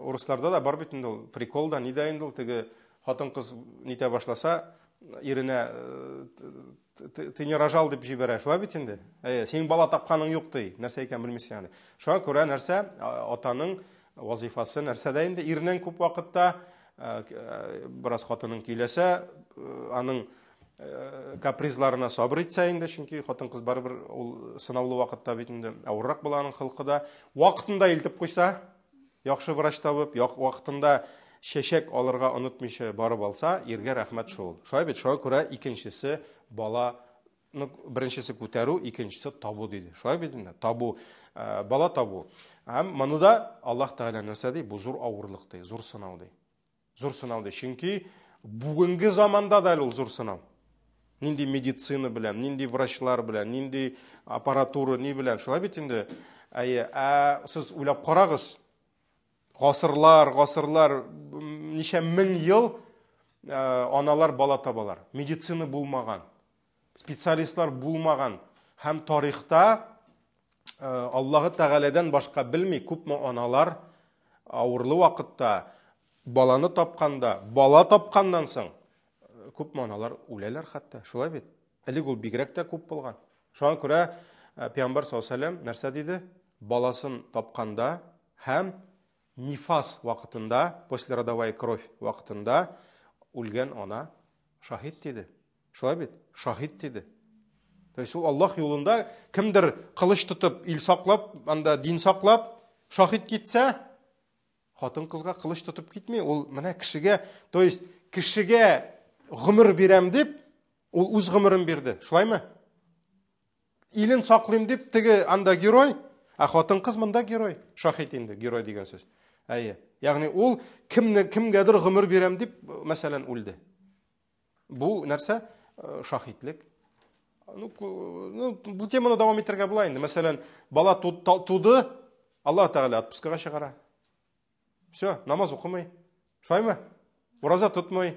урысларда да бар бит инде ул прикол да, ни дә инде ул теге хатын-кыз нитә башласа, иренә ты не рожал дип җибәрә. Шулай бит инде. Әйе, синең бала тапканың юк ди. Нәрсә икән белмисең әле. Шуңа күрә нәрсә атаның вазифасы нәрсәдә инде ирнең күп вакытта бераз хатынын көйләсә, аның капризларына сабыр итсә инде, чөнки хатын-кыз барыбер ул сынаулы вакытта бит инде авыррак була аның холкы да. Вакытында илтеп куйса, яхшы врач табып, вакытында чәчәк алырга онытмыйча барып алса, иргә рәхмәт шул. Шулай бит, шуңа күрә икенчесе бала, ну, беренчесе күтәрү, икенчесе табу диде. Шулай бит инде, табу, бала табу. Һәм моны да Аллаһ Тәгалә нәрсә ди? Бу зур авырлык ди, зур сынау ди. Зур сынау ди. Чөнки бүгенге заманда да әле ул зур сынау. Нинди медицина белән, нинди врачлар белән, нинди аппаратура, ни белән. Шулай бит инде. Әйе, ә сез уйлап карагыз. Гасырлар, гасырлар, ничә мең ел аналар бала табалар. Медицина булмаган, специалистлар булмаган һәм тарихта Аллаһы Тәгаләдән башка белми күпме аналар авырлы вакытта баланы тапканда, бала тапканнан соң күпме аналар үләләр хәтта. Шулай бит? Элек ул бигрәк тә күп булган. Шуңа күрә Пәйгамбәр саллаллаһу алейһи ва нәрсә диде? Баласын тапканда һәм нифас вакытында, послеродовая кровь вакытында үлгән ана шаһит диде. Шулай бит? Шаһит диде. То есть ул Аллаһ юлында кемдер кылыч тотып, ил саклап, анда дин саклап, шаһит китсә, Хатын-кызга кылыч тотып китми, ул менә кешегә, то есть кешегә гомер бирәм дип, ул үз гомерен бирде. Шулаймы? Илен саклыйм дип, теге анда герой, ә хатын-кыз монда герой. Шахид инде, герой дигән сүз. Әйе. Ягъни ул кемне кемгәдер гомер бирәм дип, мәсәлән, үлде. Бу нәрсә? Э, шахидлек. Ну, ну, бу теманы дәвам итәргә була инде. Мәсәлән, бала туды, Аллаһ Тәгалә отпускага чыгара. Все, намаз укымый. Шулаймы? Ураза тотмый.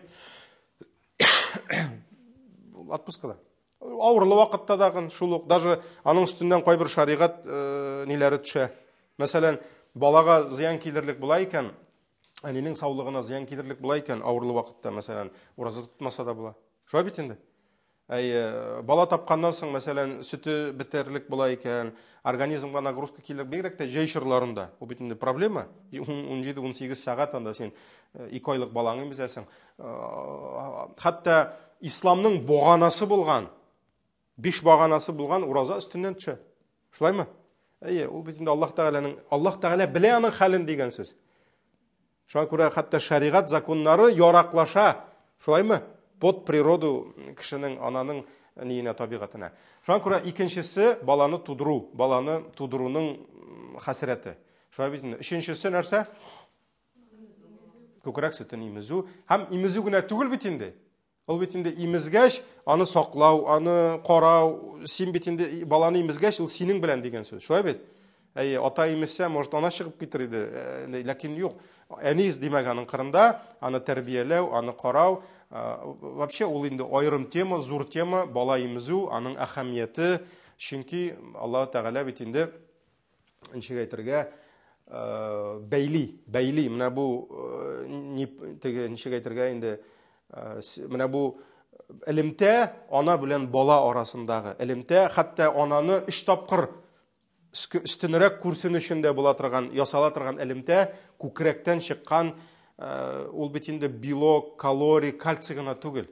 Отпускада. Авырлы вакытта дагын шул ук, даже аның өстеннән кайбер шаригать э, ниләре төшә. Мәсәлән, балага зыян килерлек була икән, әнинең саулыгына зыян килерлек була икән, авырлы вакытта, мәсәлән, ураза тотмаса да була. Шулай бит инде. Әйе, бала тапканнан соң, мәсәлән, сөте бетерлек була икән, организмга нагрузка килер, бигрәк тә җәй чорларында. Ул бит инде проблема. 17-18 сәгать анда син 2 айлык балаңны имезәсең. Хәтта исламның боганасы булган, биш баганасы булган ураза өстеннән төшә. Шулаймы? Әйе, ул бит инде Аллаһ Тәгаләнең, Аллаһ Тәгалә белә аның хәлен дигән сүз. Шуңа күрә хәтта шәригать законнары яраклаша, шулаймы? Под природу кешенең, ананың ниенә, табигатенә. Шуңа күрә икенчесе баланы тудыру, баланы тудыруның хәсрәте. Шулай бит инде. Өченчесе нәрсә? Күкрәк сөтен имезү. Һәм имезү генә түгел бит инде. Ул бит инде имезгәч, аны саклау, аны карау, син бит инде баланы имезгәч, ул синең белән дигән сүз. Шулай бит? Әйе, ата имезсә, может, ана чыгып китер иде, э, ләкин юк. Әни димәк аның кырында, аны тәрбияләү, аны карау, э, вообще ул инде аерым тема, зур тема, бала имезү, аның әһәмияте, чөнки Аллаһ Тәгалә бит инде ничек әйтергә, э, бәйли, бәйли. Менә бу э, теге ничек әйтергә инде, э, менә бу элемтә ана белән бала арасындагы элемтә, хәтта ананы өч тапкыр өстенрәк күрсен өчен дә була торган, ясала торган элемтә күкрәктән чыккан, ул бит инде белок, калорий, кальций гына түгел.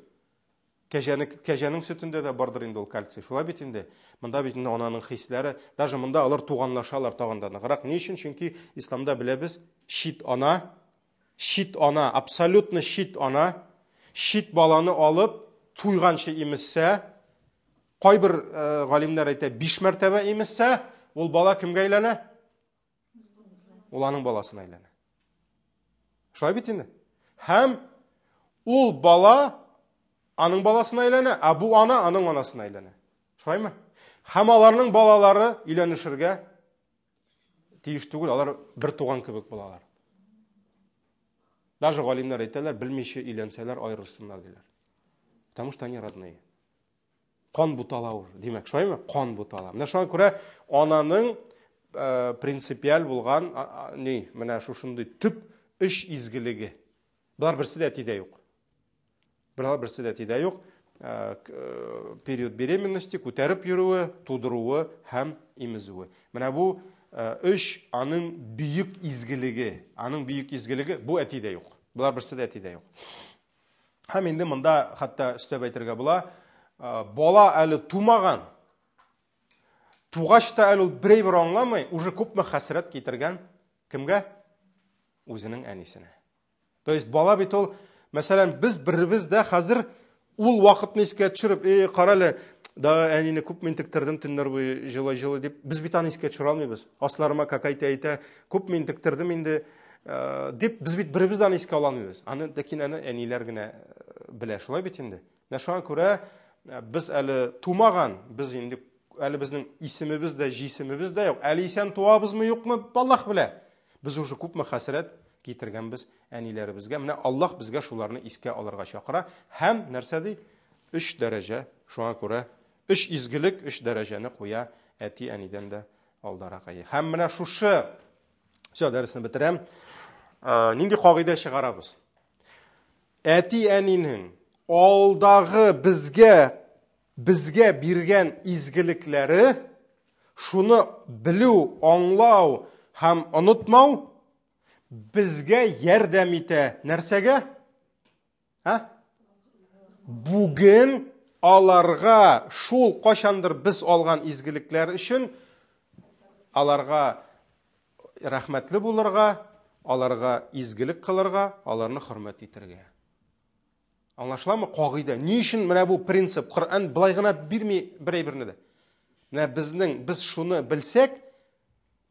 Кәҗәне, кәҗәнең сөтендә дә бардыр инде ул кальций. Шулай бит инде. Монда бит инде ананың хисләре, даже монда алар туганлашалар тагын да ныграк. Ни өчен? Чөнки исламда беләбез, чит ана, чит ана, абсолютно чит ана, чит баланы алып туйганчы имезсә, кайбер э, галимнәр әйтә, биш мәртәбә имезсә, ул бала кемгә әйләнә? Ул аның баласына әйләнә. Шулай бит инде. Һәм ул бала аның баласына әйләнә, ә бу ана аның анасына әйләнә. Шулаймы? Һәм аларның балалары өйләнешергә тиеш түгел, алар бер туган кебек булалар. Даже галимнәр әйтәләр, белмичә өйләнсәләр аерылышсыннар диләр. Потому что они родные. Кан бутала ул, димәк, шулаймы? Кан бутала. Менә шуңа күрә ананың э, принципиаль булган ни, менә шушындый төп өч изгелеге. Болар берсе дә әтидә юк. Болар берсе дә әтидә юк. Э, э, период беременности, күтәреп йөрүе, тудыруы һәм имезүе. Менә бу өч аның бөек изгелеге. Аның бөек изгелеге бу әтидә юк. Болар берсе дә әтидә юк. Һәм инде монда хәтта өстәп әйтергә була, бала әле тумаган, тугач та әле ул берәй бер аңламый, уже күпме хәсрәт китергән кемгә? Үзенең әнисенә. То есть бала бит ул, мәсәлән, без беребез дә хәзер ул вакытны искә төшереп, эй, кара әле, да әнине күп интектердем төннәр буе җылый-җылый дип, без бит аны искә төшерә алмыйбыз. Асларыма как әйтә-әйтә, күп интектердем инде, Э, дип без бит беребез дә аны искә ала алмыйбыз. Аны ләкин аны әниләр генә э, белә. Шулай бит инде. Менә шуңа күрә э, без әле тумаган, без инде әле безнең исемебез дә, җисемебез дә юк. Әле исән туабызмы, юкмы, Аллаһ белә. Без уже күпме хәсрәт китергәнбез әниләребезгә. Менә Аллаһ безгә шуларны искә алырга чакыра. Һәм нәрсә ди? Өч дәрәҗә. Шуңа күрә өч изгелек, өч дәрәҗәне куя әти-әнидән дә алдарак. Һәм менә шушы Все, дәресне бетерәм. Э, нинди кагыйдә чыгарабыз? Әти-әнинең алдагы безгә безгә биргән изгелекләре, шуны белү, аңлау һәм онытмау безгә ярдәм итә. Нәрсәгә? Ә? Бүген аларга шул кайчандыр без алган изгелекләр өчен аларга рәхмәтле булырга, Аларга изгелек кылырга, аларны хөрмәт итәргә. Аңлашыламы кагыйдә? Ни өчен менә бу принцип Коръән былай гына бирми бер әйберне дә? Менә безнең без шуны белсәк,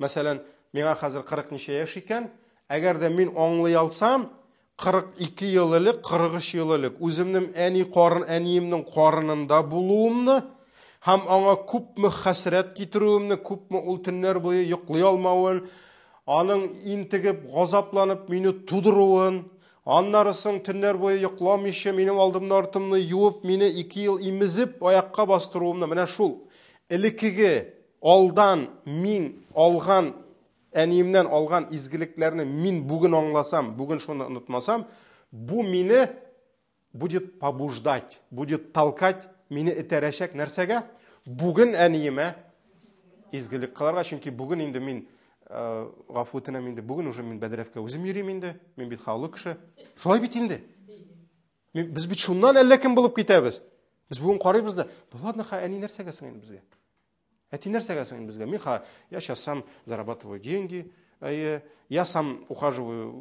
мәсәлән, миңа хәзер 40 ничә яшь икән, әгәр дә мин аңлый алсам, 42 ел элек, 43 ел элек үземнең әни карын, әниемнең карынында булуымны һәм аңа күпме хәсрәт китерүемне, күпме ул төннәр буе йоклый алмавын, аның интегеп, газапланып мине тудыруын, аннары соң төннәр буе йокламыйча минем алдымны артымны юып, мине 2 ел имезеп аякка бастыруымны, менә шул элеккеге алдан мин алган әниемнән алган изгелекләрне мин бүген аңласам, бүген шуны онытмасам, бу мине будет побуждать, будет толкать, мине этәрәчәк нәрсәгә? Бүген әниемә изгелек кылырга, чөнки бүген инде мин э, гафу үтенәм инде, бүген уже мин бәдрәфкә үзем йөрим инде, мин бит хаулы кеше. Шулай бит инде. Без бит шуннан әллә кем булып китәбез. Без бүген карыйбыз да, ну ладно, ха, әни нәрсәгә соң инде безгә? Әти нәрсәгә соң инде безгә? Мин ха, я сейчас сам зарабатываю деньги, әйе, я сам ухаживаю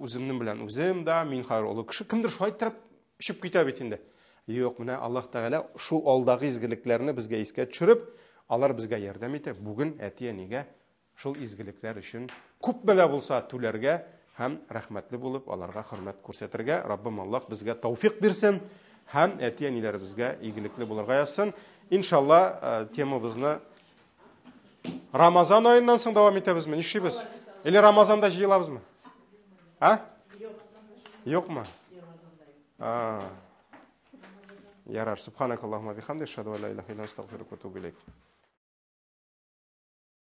үземнең белән үзем, да, мин хәзер олы кеше. Кемдер шулай иттереп эчеп китә бит инде. Юк, менә Аллаһ Тәгалә шул алдагы изгелекләрне безгә искә төшереп, алар безгә ярдәм итә. Бүген әти-әнигә Шул изгелекләр өчен күпме дә булса түләргә һәм рәхмәтле булып аларга хөрмәт күрсәтергә Раббым Аллаһ безгә тауфик бирсен һәм әти-әниләребезгә игелекле булырга язсын. Иншалла, э, темабызны Рамазан аеннан соң дәвам итәбезме? Нишлибез? Или Рамазанда җыелабызмы? А? Юкмы? А. Ярар. Субханакаллахума бихамдик, ашһаду ан ла илаха илля анта, астагфирука ва атубу илейк.